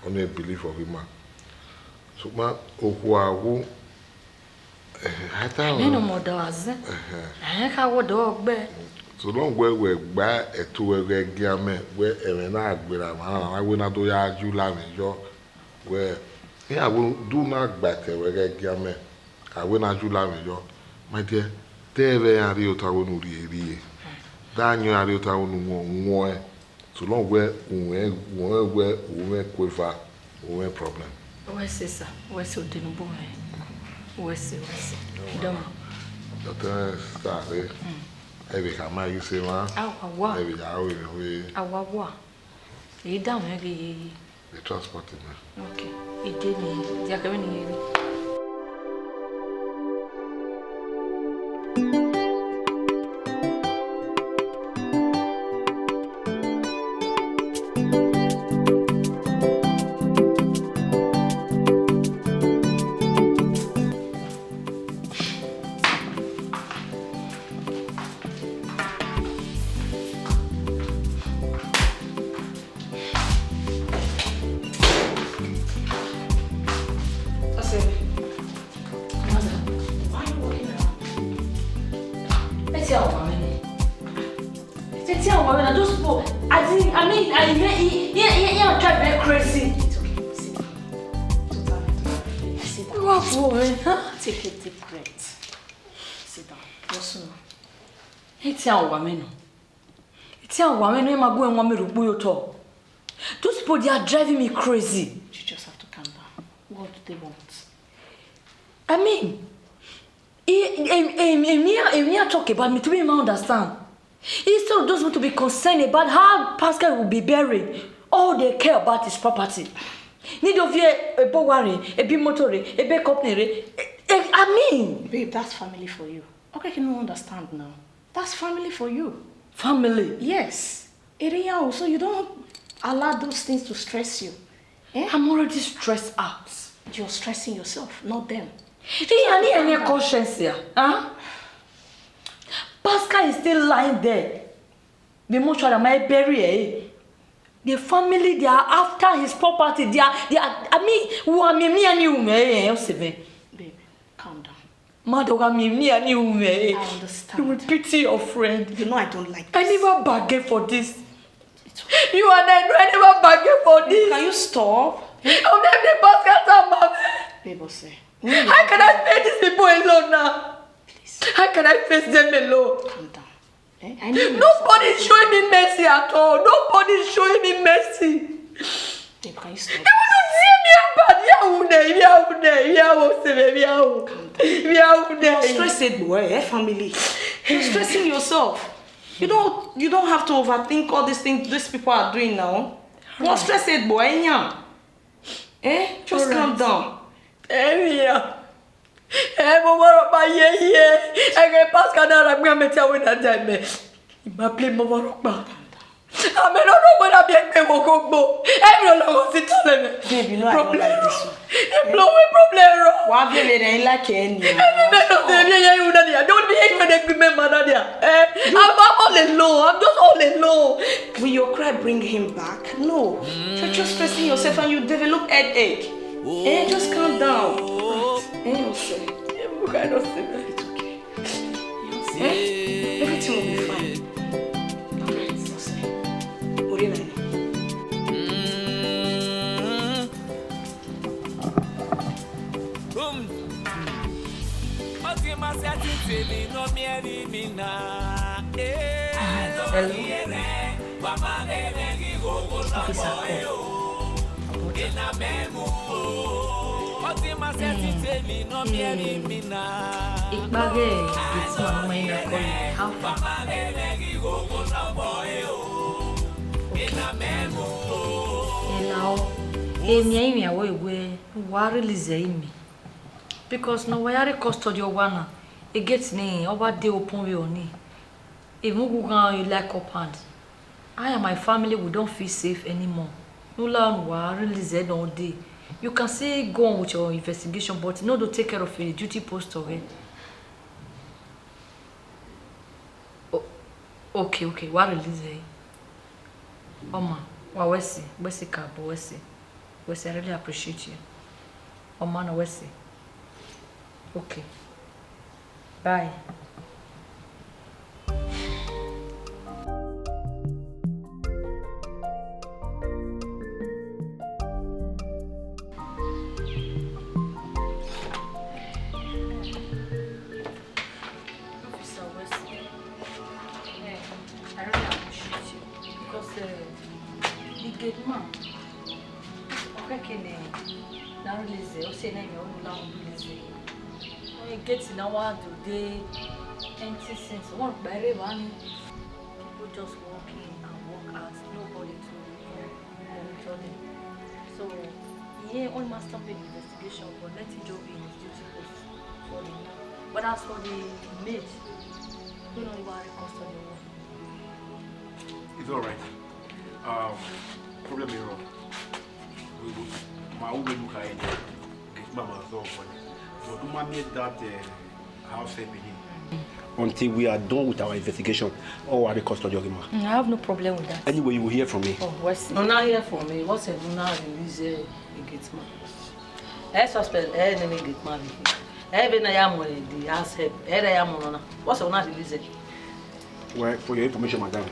Ọnii I believe ọghe ima. Sokpan okhuo a wu, eh, a ta Mẹ ne ọ mọ ọdọ azẹ. Ẹhẹn. Ẹhẹn, kha wẹ ọdọ gbe. So long wẹ wẹ gba ẹto wẹ ghẹ gia mẹ, wẹ ẹmwẹ na gberra mwa na, na wẹ na do ya ju la mwẹ yọ. Wẹ, iran wẹ do na gba ẹtẹ wẹ ghẹ gia mẹ, a wẹ na ju la mwẹ yọ. My dear, te ẹvbo iran rhie ota wẹ ne u rhie rhie. Da yan iran rhie ota wẹ ne u wọn, u wọn ẹn. So long wẹ u mwẹ, u mwẹ wẹ u mwẹ kueva, u mwẹ problem. Wẹ sẹ sa, wẹ sẹ odẹ ne u bu mwẹ. Wẹ sẹ, wẹ sẹ. Dọmọ. Dọtẹ sa rre. Mm. Ẹ vbe khama ghi se mwa. Awa wa. Ẹ vbe ya ro emwi wẹ. Awa wa. Ẹ i da mwẹ ghe ye ye. The transport man. Okay. I de ni, dia kẹ vbe ni ye ye. That's it. Mother, why are you walking around? Let's see how I'm in. Tete, I want those people. I didn't, I mean, I mean, he, he, he, he, I'm trying to be crazy. It's okay. Sit down. Sit down. Sit down. What for, man? Huh? Take a deep breath. Sit down. What's wrong? Tete, I want, man. Tete, I want, man. Ma gu wan mi rugbu yo to. Those people, they are driving me crazy. You just have to calm down. Who What do they want? I mean, he, he, he, he, he, he, he talk about me to me, I understand. Instead of those people to be concerned about how Pascal will be buried, all they care about is property. Need of ye a boat, a big motor, a big company. Eh, eh, I mean, Babe, that's family for you. Okay, can you understand now? That's family for you. Family. Yes. Area, so you don't allow those things to stress you. Eh? I'm already stressed out. You're stressing yourself, not them. He and he any conscience here, huh? Pascal is still lying there. The mortuary, my bury, eh? The family, they are after his property. They are, they are, I mean, who are me, me and you, eh, eh, oh, seven. Babe, calm down. Mother, who are me, me and you, eh? I understand. You will pity your friend. You know I don't like this. I never bargain for this. It's okay. You and I, no, I never bargain for this. Can you stop? I'll never Pascal, mama. Babe, what's it? How can I face these people alone now? Please. How can I face them alone? Calm down. Eh? I know you. Nobody is showing me mercy at all. Nobody is showing me mercy. Babe, can you stop? Ẹ wọ́n tún tiẹ̀ mi àbá ní àwọn ọ̀nà, ìwé àwọn ọ̀nà, ìwé àwọn ọ̀sẹ̀, ìwé àwọn. Calm down. Ìwé àwọn ọ̀nà. You're stressed, boy, eh, family. You're stressing yourself. You don't, you don't have to overthink all these things these people are doing now. You're stressed, boy, yeah. Eh? Just calm down. Ẹ vbe ya. Ẹ, mo vbe rhọkpa ye ye. Ẹghẹ Pascal na ra gbe amẹ tie avbe na da mẹ. I ma play mo vbe rhọkpa. Amẹ no no wẹ na biẹ gbe wo kogbo. Ẹ vbe lọghọ si tọlẹ mẹ. Babe, you know I don't like this one. Problem. Ẹ blow away problem rọ. Wa vbe vbe rẹ like ẹ ni. Ẹ vbe no se vbe ye ru na ni. Don't be here the agreement man na ni. Eh, I'm, I'm all alone. I'm just all alone. Will your cry bring him back? No. You're just stressing yourself and you develop headache. Eh, just calm down. Eh, Ose. It's okay. Eh? Everything will be fine. Alright, Ose. Orí ẹ̀ náà. Hello? Officer call. Ikpaghe gateman ma ina call. How far? Okay. Ela o. Eni a rinmwian wẹ wẹ wa release ẹre mi. Because ne ọ wa ya rre custody ọwa na, egate ni ọ wa dey open vbe ọni. Even ughughan like up hand. I and my family, we don't feel safe anymore. No allow unu wa release ẹre ne ọ dey. You can still go on with your investigation, but no do take care of a duty post of it. O-, okay, okay, wa release ẹre. Ọma, wa wẹ ẹse, wẹ ẹse kaabọ, wẹ ẹse. Wẹ ẹse, I really appreciate you. Ọma nọ, wẹ ẹse. Okay. Bye. Officer Wesley, eh, I really appreciate you because, eh, the gate man, okay, can, eh, na release, eh, ọ sẹ ne ọ la release. Ọ gate na wa do dey empty since. One by river, people just walk in and walk out. Nobody to monitor them. So, yeah, all master made investigation, but let him just be in his duty post for the now. But as for the maid, we don't even have custody of her. It's all right. Um, problem is wrong. We, we, my own look at it. Get my mouth off on it. But do my mate that, uh, house help in him. Until we are done with our investigation, or are the custody of him. Mm, I have no problem with that. Anyway, you will hear from me. Oh, what's No, not hear from me. What's a Luna release a gate man? I suspect any gate man. Even I am with the house help. I am on. What's a Luna release? Well, for your information, madam,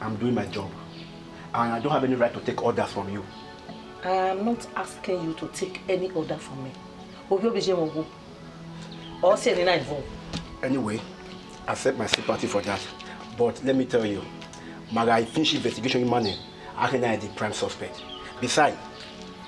I'm doing my job, and I don't have any right to take orders from you. I am not asking you to take any order from me. Obi obi je mo wo. Or say any night for. Anyway, accept my sympathy for that. But let me tell you, Maga, I finish investigation in money. I can the prime suspect. Besides,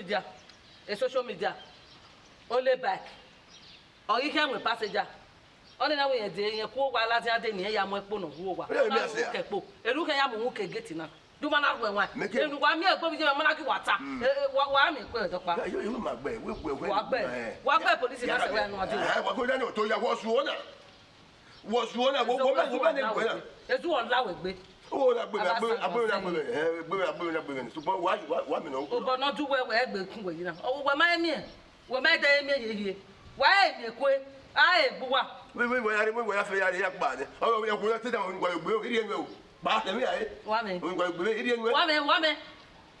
media, e social media, ole bike, ọ ghi khian mu passenger. Ọnii na wẹ irẹn de, irẹn ku owa ladian de ne irẹn ya mu ẹkpo ne ọ wu owa. Ẹ, ẹ, ẹ, ẹ, ẹ. Ke ẹkpo, elu khian ya mu uhunmwu ke gate na. Do ma na ruẹ wan. Mẹ ke. Enu wa miẹn egbe vbe iye mwẹ, ma na ghi wa ta. Mm. E, e, wa, wa miẹn egbe dọkpa. Ya, yo, yo, ma gbẹ, we, we, we, wa gbẹ, eh, wa gbẹ ya, police ya, na sẹ ya, wẹ nu a de. Eh, wa ko dani o to ya, wọ suo na. Wọ suo na, wọ, wọ mẹ, wọ mẹ ne egbe na. Ezu ọ la wẹ gbe. O na gbe, a gbe, a gbe, a gbe, eh, gbe, a gbe, a gbe, gbe. Ṣùgbọ́n wa, wa, wa mi na. Obọ nọ du wẹ, wẹ egbe kun wẹ yi na. Ọ wẹ ma miẹn. Wẹ ma dẹ miẹn ye ye. Wa e miẹn kue, a e gbe uwa. Wẹ, wẹ, wẹ ya re, wẹ, wẹ ya fẹ ya re ya kpa nẹ. Ọ, ọ, ya kue, ya te da, ọ, wẹ gbe, iri enu o. Ba tẹ mi ya re. Wa mẹ. Ọ, wẹ gbe, iri enu. Wa mẹ, wa mẹ.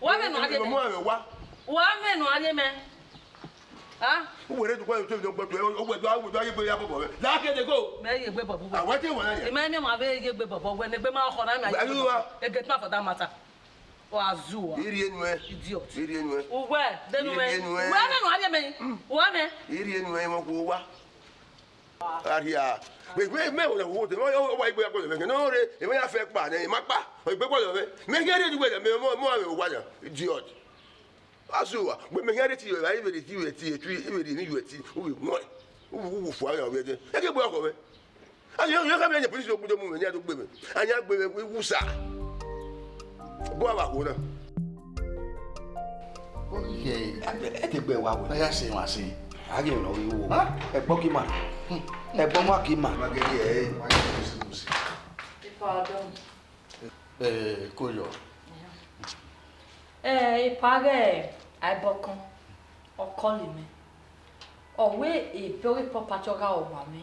Wa mẹ nọ a ye mẹ. Wa mẹ nọ a ye mẹ. Ah? U were du kua yo te do gbọtọ, u wẹ do, u wẹ do a ye gbe ya bọbọ. La ke de go. Mẹ ye gbe bọbọ. A wa te wa na ya. Ẹ ma mẹ ma vbe ye gbe bọbọ, wẹ ne gbe ma khọ na mẹ. Ayu wa. E get ma for that matter. Wa zuwa. Iri enu ẹ. Idiot. Iri enu ẹ. Uwẹ, denu mẹ. Iri enu ẹ. Uwẹ mẹ nọ a ye mẹ. Mm. Uwẹ mẹ. Iri enu ẹ, wọn kò wa. Arhia, Wẹ, wẹ, mẹ wẹ na wo de, ọ, ọ, ọ wa igbe ya kọlọ mwẹ, ne ọ rre, emwa ya fẹ kpa nẹ, emwa kpa, ọ igbe kọlọ mwẹ. Mẹ khian rre ni wẹ na, mẹ, mọ, mọ, mẹ wa na, idiot. Asu wa, wẹ mẹ khian rre ti yọ, ivbe rre ti yọ, ti yọ, ivbe rre ni yọ ti, u vbe wọn, u, u, u fua ya wẹ de. Eke gbe ọkọ mwẹ. A yọ, yọ ka mẹ ne polisi do gbe mu mwẹ, ne a do gbe mwẹ. A ya gbe mwẹ, wu sa. Bọ a wa wo na. Oghẹ, a te gbe wa wẹ. A ya sẹ emwa sẹ. A ghi nọ ghi wo. Hàn? Ẹgbọ ki ma. Ẹgbọ ma ki ma. Ma gẹ ye, ẹ, ma gẹ ye, se, se. Pardon. Eh, ko yọ. Eh, epa ghẹ Aibọkan, ọ kọlọ mwẹ. Ọ wẹ ebe ọghe property ọ gha rọ owa mwẹ,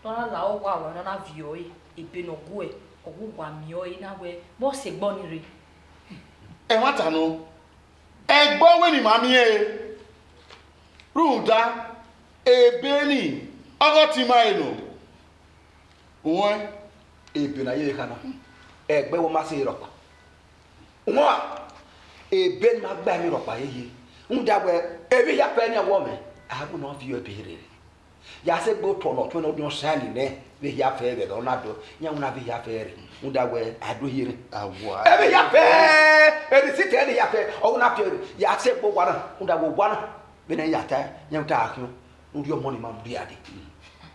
ne ọ na la owa ruẹ, ne ọ na viọ ẹre, ebe ne ọ guẹ, ọ gu uwa miẹn ọre na wẹ, vbọ sẹ ẹgbọ ni rre? Ẹmwata nọ, ẹgbọ wẹ ne ima miẹn ẹre, rhunmwuda ebe ni ọghe ọtẹn ima ẹre nọ. Uwẹn, ebe ne a ye vbe kha na, ẹgbẹ wẹ ọ ma sẹ rhọkpa. Uwẹn, ebe ne ima gba emwi rhọkpa ye ye, rhunmwuda wẹ emwi hia fẹ ne a wọ mwẹ, a gu ne ọ viọ ebe rre. Ya sẹ egbe otọ ne ọ tuẹn ne ọ diọn saẹn nẹ, vbe hia fẹ vbe ẹghẹ ọ na do, iran wẹ na vbe hia fẹ rre, rhunmwuda wẹ a do hiere. Awa. Ebe hia fẹ, ebe si tẹ ne hia fẹ, ọ wẹ na fẹ rre, ya sẹ egbe owa na, rhunmwuda wẹ owa na, vbene ya ta, iran ta khian, ne u rhie ọmọ ni ma mu dia dee.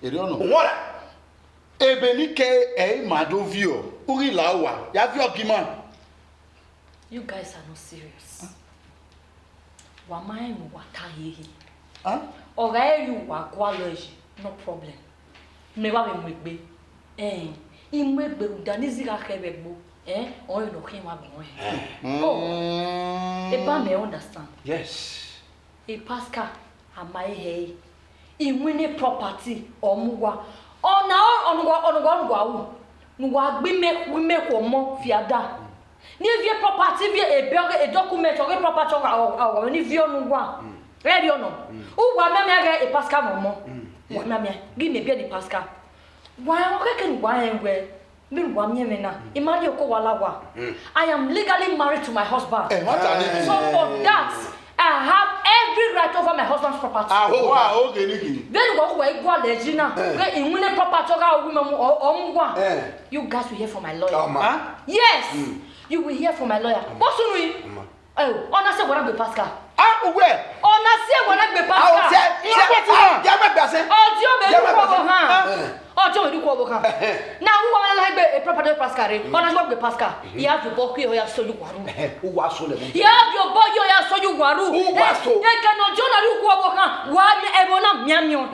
Erriọ nọ. Uwẹn ra? Ebe ne I ke ẹre ima do viọ, u ghi la owa, ya viọ gie ima. You guys are not serious. Wa ma rẹn ne uwa ta hiehie. Hàn? Ọ gha re uwa gualọ yi, no problem. Mẹ wa vbe mu egbe. Ẹn, I mu egbe rhunmwuda ne izi gha khẹ vbe ẹgbo. Ẹn, ọnrẹn ne ọ khian wa gbọn ẹn. Oh, eba mẹ understand. Yes. E Pascal, a ma he hẹ ẹre. I winna property, ọ mu uwa. Ọna ọnọgha, ọnọgha, ọnọgha ru ne uwa gbe imẹ, gbe imẹ khu ọmọ fi ada. Ne I viọ property, viọ ebe ọghe, e document ọghe property ọghe, ọ, ọ, ọ, ne I viọ ne uwa. Ẹ rriọ nọ. Uwa miẹn mwẹ ghe e Pascal mwẹ ọmọ. Uwa miẹn mwẹ, ghi mẹ biẹ ne Pascal. Wa rẹn, ọ khẹke ne uwa rẹn wẹ, vbene uwa miẹn mwẹ na, I ma rhie oko uwa la owa. I am legally married to my husband. Ẹmwata ni. So for that, I have every right over my husband's property. Aho, wa, oge ni ghi. Vbene uwa, uwa i gualọ yi na, vbe I winna property ọghe uwa mu, ọ, ọ mu uwa. Eh. You guys will hear from my lawyer. Ọma. Yes. You will hear from my lawyer. Vbọ sunu yi? Ọma. Oh, ọ na sẹ wẹ na gbe Pascal. Ah, uwẹ. Ọ na sẹ wẹ na gbe Pascal. Ah, o sẹ, sẹ, ah, ya mẹ gba sẹ. Ọdiọn mẹ du kuọvbokhan. Ọdiọn mẹ du kuọvbokhan. Na uwa na la gbe e property Pascal rre. Ọ na sẹ wẹ gbe Pascal. I ya viọ obọ khian, ọ ya sẹ uwa ru. Uwa so lẹ. I ya viọ obọ khian, ọ ya sẹ uwa ru. Uwa so. Eke ne ọdiọn na du kuọvbokhan. Wa ni ẹvbo na miẹn miẹn.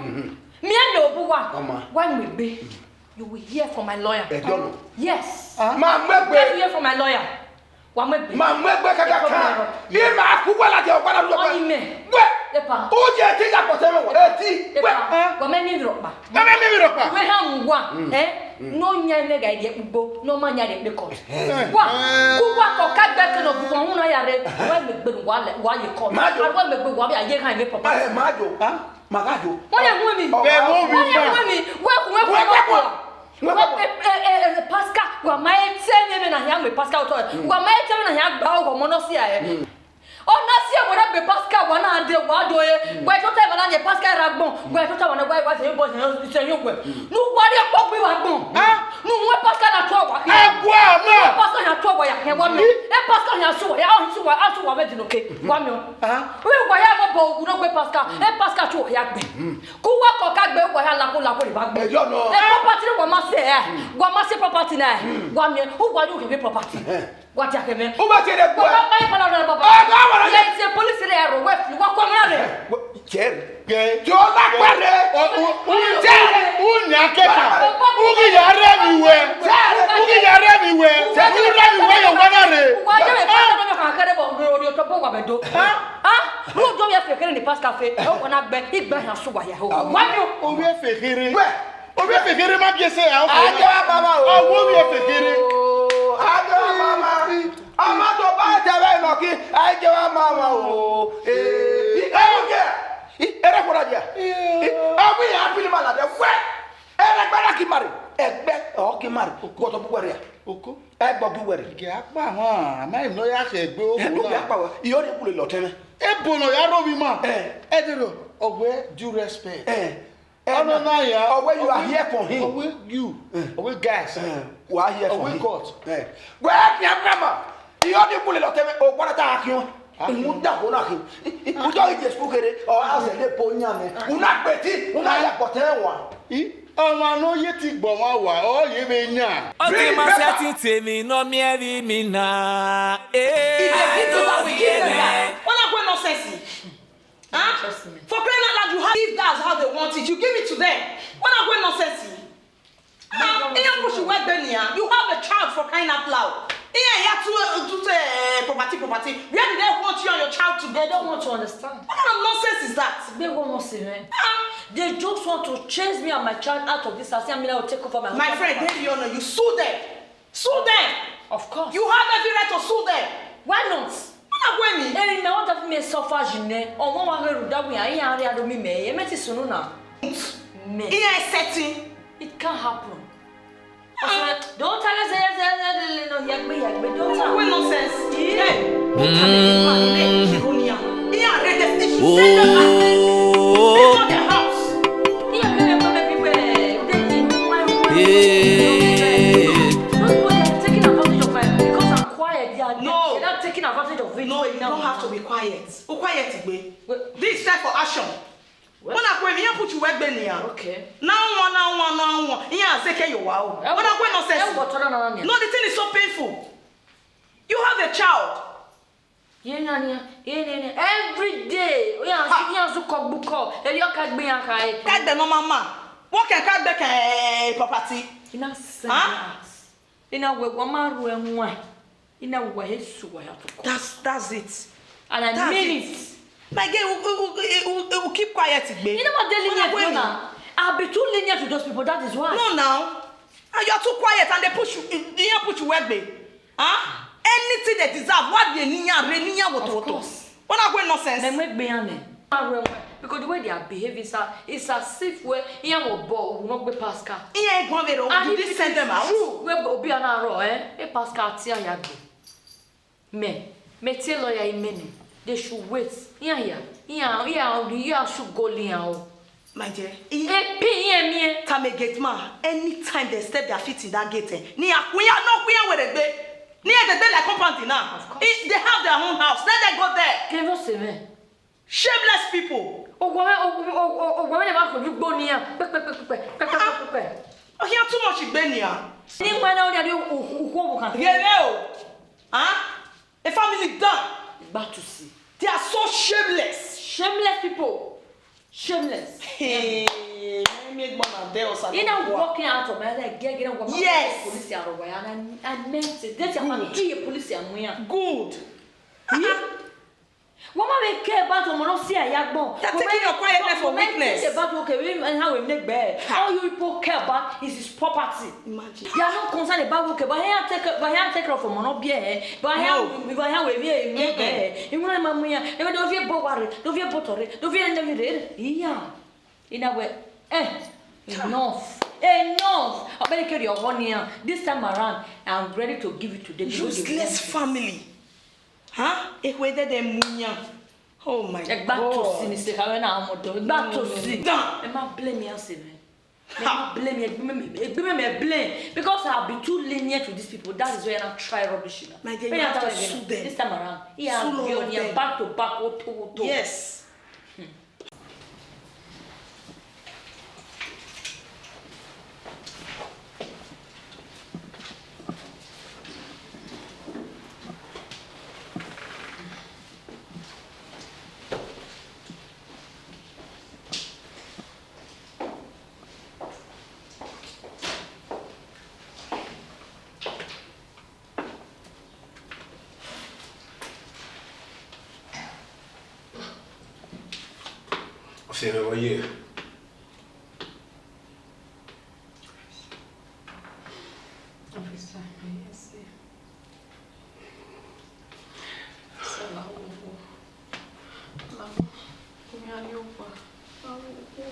Miẹn miẹn obọ uwa. Ọma. Wa mu egbe. You will hear from my lawyer. Ẹ dọnọ. Yes. Ma mu egbe. You will hear from my lawyer. Wa mu egbe. Ma mu egbe kaka kan. Ye ma ku wala je wala lu. Ọni mẹ. Gbe. Epa. O je ti ya kpọtẹ mẹ wa. Eti. Epa. Gbe. Wa mẹ ni rọkpa. Ma mẹ ni rọkpa. Wẹ ha mu wa. Eh? No nya ne ga je kpugbo, no ma nya de pe court. Wa. Ku wa kọ ka gbe ke no bu wa hu na ya re. Wa mu egbe wa le, wa ye court. Ma jo. Wa mu egbe wa bi a ye ha ye papa. Eh, ma jo. Ma gha yo. Wọ́n yẹ wọ́n mi. Bẹ́ẹ̀ wọ́n wí Wọ́n yẹ náà. Wọ́n mi. Wọ́n kù wọ́n kù Wọ́n wọ́n kù. Wọ́n kù. Wọ́n ẹ ẹ ẹ Pascal, wà má yẹ tẹ́ mi mi na yà mí Pascal tọ́ ẹ. Wà má yẹ tẹ́ mi na yà gba ọ̀rọ̀ mọ́ náà sí ẹ. Ọ náà sí ẹ wọ́n dàgbé Pascal wà náà dé wà á do ẹ. Wọ́n ẹ tó tẹ́ ìwà náà yẹ Pascal ra gbọ̀n. Wọ́n ẹ tó tẹ́ ìwà náà wáyé wá sẹ́yìn bọ́ sẹ́yìn yóò wẹ̀. Nu wà á rí ẹ̀pọ̀ gbé wa gbọ̀n. Nu wọ́n Pascal náà tó wà kí. Ẹ bu ẹ náà. Pascal náà tó wà yà kẹ́ wọ́n mi. Ẹ Pascal yà sùn wà yà sùn wà sùn wà bẹ́ẹ̀ dì lókè. Wọ́n mi o. Wẹ wa ya mọ bọ ogun nọ gbe Pascal. E Pascal tu wa ya gbe. Ku wa kọ ka gbe wa ya lako lako ni ba gbe. Ẹjọ nọ. E property ni wa ma se ẹ. Wa ma se property na ẹ. Wa mi u wa yu kẹmẹ property. Wa ti a kẹmẹ. U ma se de gbọ. Wa ma ye pala na baba. Ẹ ka wa na. Ye se police re ro we fi wa ko mra re. Jerry. Ke. Yo la pere. U nya kẹta. U ghi ya rẹ mi wẹ. U ghi ya rẹ mi wẹ. U rẹ mi wẹ yo wa na re. Wa je me pa na me ka kere bo ro ro to bo wa be do. Ah, ru do ye fe kere ni Pascal fe. O wa na gbe, igbe ha su wa ya ho. Wa mi o. O we fe kere. We. O we fe kere ma je se a o. A je wa mama o. O we fe kere. A je wa mama. Ọmọ tó bá tẹ̀lé ìnàkí, ẹ jẹ́ wá máa wà o. Ee, ẹ yóò jẹ́, ẹ rẹ̀ kọ́ra jẹ́. Ọmọ ìyá fílímù àlàdé wẹ̀, ẹ rẹ̀ gbẹ́dá kí mari, ẹ gbẹ́ ọ̀ kí mari, gbọ́dọ̀ bú wẹ̀rẹ̀. Oko. Ẹ gbọ́ bú wẹ̀rẹ̀. Gẹ̀ apá hàn, àmọ́ ìmọ̀ ya ṣe gbé owó Ẹ ló bí náà. Apá wẹ̀, ìyọ́ ni kúlẹ̀ lọ tẹ́lẹ̀. Ebo nọ ya rọ mi ma. Ẹ. Ẹ dèrò, ọ̀wẹ́ due respect. Ẹ. Ọnọ na ya. Ọ wẹ you are here for him. Ọ wẹ you. Ọ wẹ guys. Wa here for him. Ọ wẹ God. Wẹ khian grandma. Iyọ ni kule lọtẹ mwẹ, o gbọdọ ta khian. Uhun da ko na khin. Ujo ije school kere, ọ a zẹ le po yan mẹ. Una gbeti, una ya gbọtẹ wa. I, ọmwa ne ọ ye ti gbọ ọmwa wa, ọ ye vbe yan. Ọ ti ma sẹtin temi ne ọ miẹn vbe mi na. Eh. If they give you that, we give them that. What a great nonsense. Huh? Trust me. For crying out loud, you have, if that's how they want it, you give it to them. What a great nonsense. Ah, iran push you where Benia. You have a child for crying out loud. Iran here to, uh, to say, uh, property, property. Where did they want you and your child to go? They don't want to understand. What kind of nonsense is that? They won't want to, man. Ah. They just want to chase me and my child out of this house. I mean, I will take over my husband. My friend, they don't know. You sue them. Sue them. Of course. You have every right to sue them. Why not? What a great nonsense. Eri mẹ, ọ da fi mẹ suffer yi nẹ, ọmwa wa ghe rhunmwuda wẹ iran, iran rhie aro mi mẹ, e mẹ ti sunu na. Mẹ. Iran setting. It can't happen. Ọsẹ, don't tell us, yes, yes, yes, yes, no, yagbe, yagbe, don't tell. What nonsense. Yeah. Don't tell me, man, man, she go near. Iran ready, they should send them back. They want their house. Iran ready, man, people, they, they, they, they, they, those people, they are taking advantage of my, because I'm quiet, they are, no, they are not taking advantage of it. No, you don't have to be quiet. O quiet, Igbe. This time for action. What? When I go, me put you work there. Okay. Now one, now one, now one. Yeah, I say, "Ke you wow." Eh, when I go, no sense. Eh, what, no, no, no, no. No, the thing is so painful. You have a child. Ye na nia, ye na nia. Every day, oh yeah, ha, yeah, so cook book call. Eri ọ ka gbe yan ka e. Ka gbe no mama. What can ka gbe ka, eh, property? Ina say that. Ina we wa ma ru ẹwọn. Ina we wa he su wa ya to call. That's, that's it. And I mean it. My girl, we, we, we, we, we keep quiet, Igbe. You know what daily need now? I'll be too lenient to those people, that is why. No, now. And you're too quiet and they push you, they push you work, babe. Huh? Anything they deserve, what they need, they need, what, what? Of course. What a great nonsense. Then make me on it. Because the way they are behaving, sir, it's as if we, iran were born, we will not be Pascal. Iran ain't going to, did they send them out? True, we will be an arrow, eh? E Pascal, tia ya gbe. Mẹ, mẹ tie lawyer imẹ nẹ, they should wait. Iran hia, iran, iran, iran should go lian o. My dear, e pin iran miẹn. Tame gate man, anytime they step their feet in that gate, eh, ne iran khu iran, ne ọ khu iran were gbe. Ne iran dede like compound na. Of course. They have their own house. Let them go there. Kevin Osimhen. Shameless people. Owa, owa, owa, owa, ne ma ko ju gbo nian. Pẹ, pẹ, pẹ, pẹ, pẹ. Ọ khian too much igbe nian. Ni ma na o ni a di u, u, u, u, u, kan. Gele o. Huh? A family done. Back to sea. They are so shameless. Shameless people. Shameless. Hey, let me go and tell us. Ina walking out of my life, get, get, walk out. Yes. Police are over, and I, I meant it. That's your family. Good. Police are more. Good. Yeah. Wọ́n máa ń care about ọmọ náà sí àyà gbọ́n. You're taking your quietness for weakness. About, okay, we, and how we make bed. Ha. All you people care about is his property. Imagine. You are not concerned about, okay, but here take, but here take care of ọmọ náà bí ẹ, but here, no, but here we make bed. Ìwọ́n máa mú yàn. Èmi ló fi bọ́ wa rè, ló fi bọ́ tọ̀ rè, ló fi ẹni mi rè. Ìyá. Ina wẹ, eh, enough, enough. Ọ bẹrẹ kere ọghọ nian. This time around, I'm ready to give it to them. Useless family. Huh? Ekhue dede mu yan. Oh my God. Ẹgba to si ni se khawe na ọmọ dọ. Ẹgba to si. Ẹ má blame me, ase mẹ. Ẹ má blame me. Egbe me, me blame. Because I'll be too lenient to these people. That is why I try rubbish, you know. My dear, you have to sue them. This time around, yeah, sue all of them. Back to back, oto, oto. Yes. Ọse mwẹ vbe ọ ye? Officer, yes, sir. Sir, la wo wo. La wo. Kumi a yo pa. La wo wo.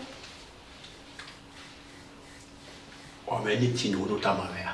Ọ mwẹ anything ne u tama mwẹ ra?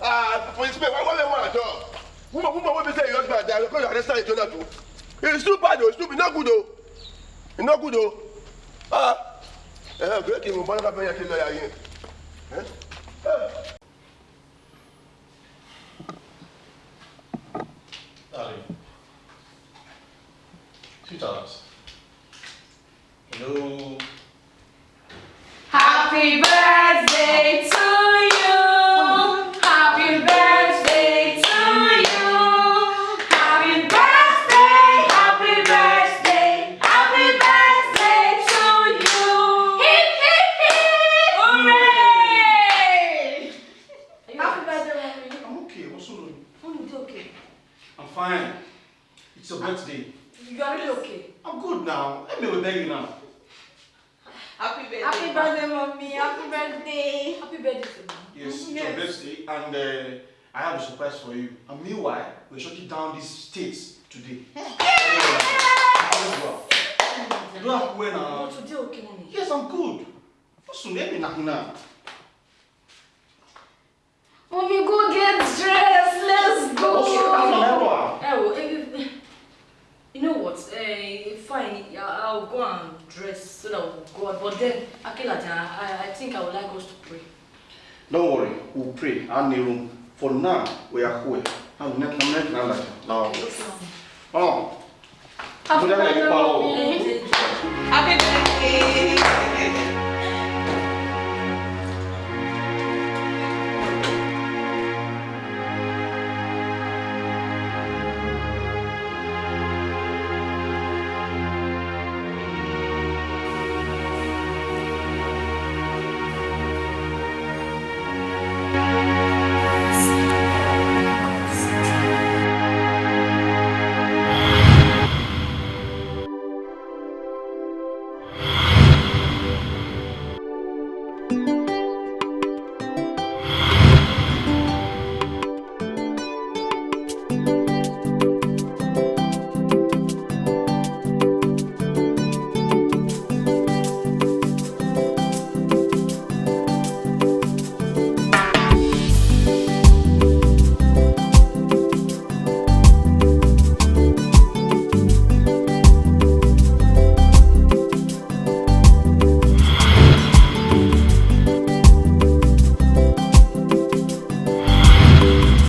Ah, policeman, why, why, why at all? Woman, woman, what be say your husband die? Because you arrest her, you don't do. It's too bad, though. It's too, it's not good, though. It's not good, though. Ah, eh, break him, but I'm not going to tell you again. Eh? Eh. Darling, sweetheart, you know, Happy birthday to you. Happy birthday to you. Happy birthday, happy birthday, happy birthday to you. Hip, hip, hip. Hooray! Happy birthday, Mommy. I'm okay. What's wrong? Mommy, you okay? I'm fine. It's your birthday. You are really okay. I'm good now. Let me beg you now. Happy birthday. Happy birthday, mommy. Happy birthday. Happy birthday to me. Yes, it's your birthday, and uh, I have a surprise for you. And meanwhile, we're shutting down these states today. Yes, well. You don't have to wear now. But today, okay, mommy. Yes, I'm good. Listen, let me knock now. Mommy, go get dressed. Let's go. Okay, I'm an error. Oh, eh, you know what? Eh, fine. I- I'll go and dress so that we'll go out. But then, Akelaja, I, I think I would like us to pray. Don't worry, we'll pray. I need room. For now, we are here. I'm not, I'm not, I'm not, no. Okay, mommy. Oh. Happy Mo dábàá birthday, yín pa o. mommy. Happy birthday.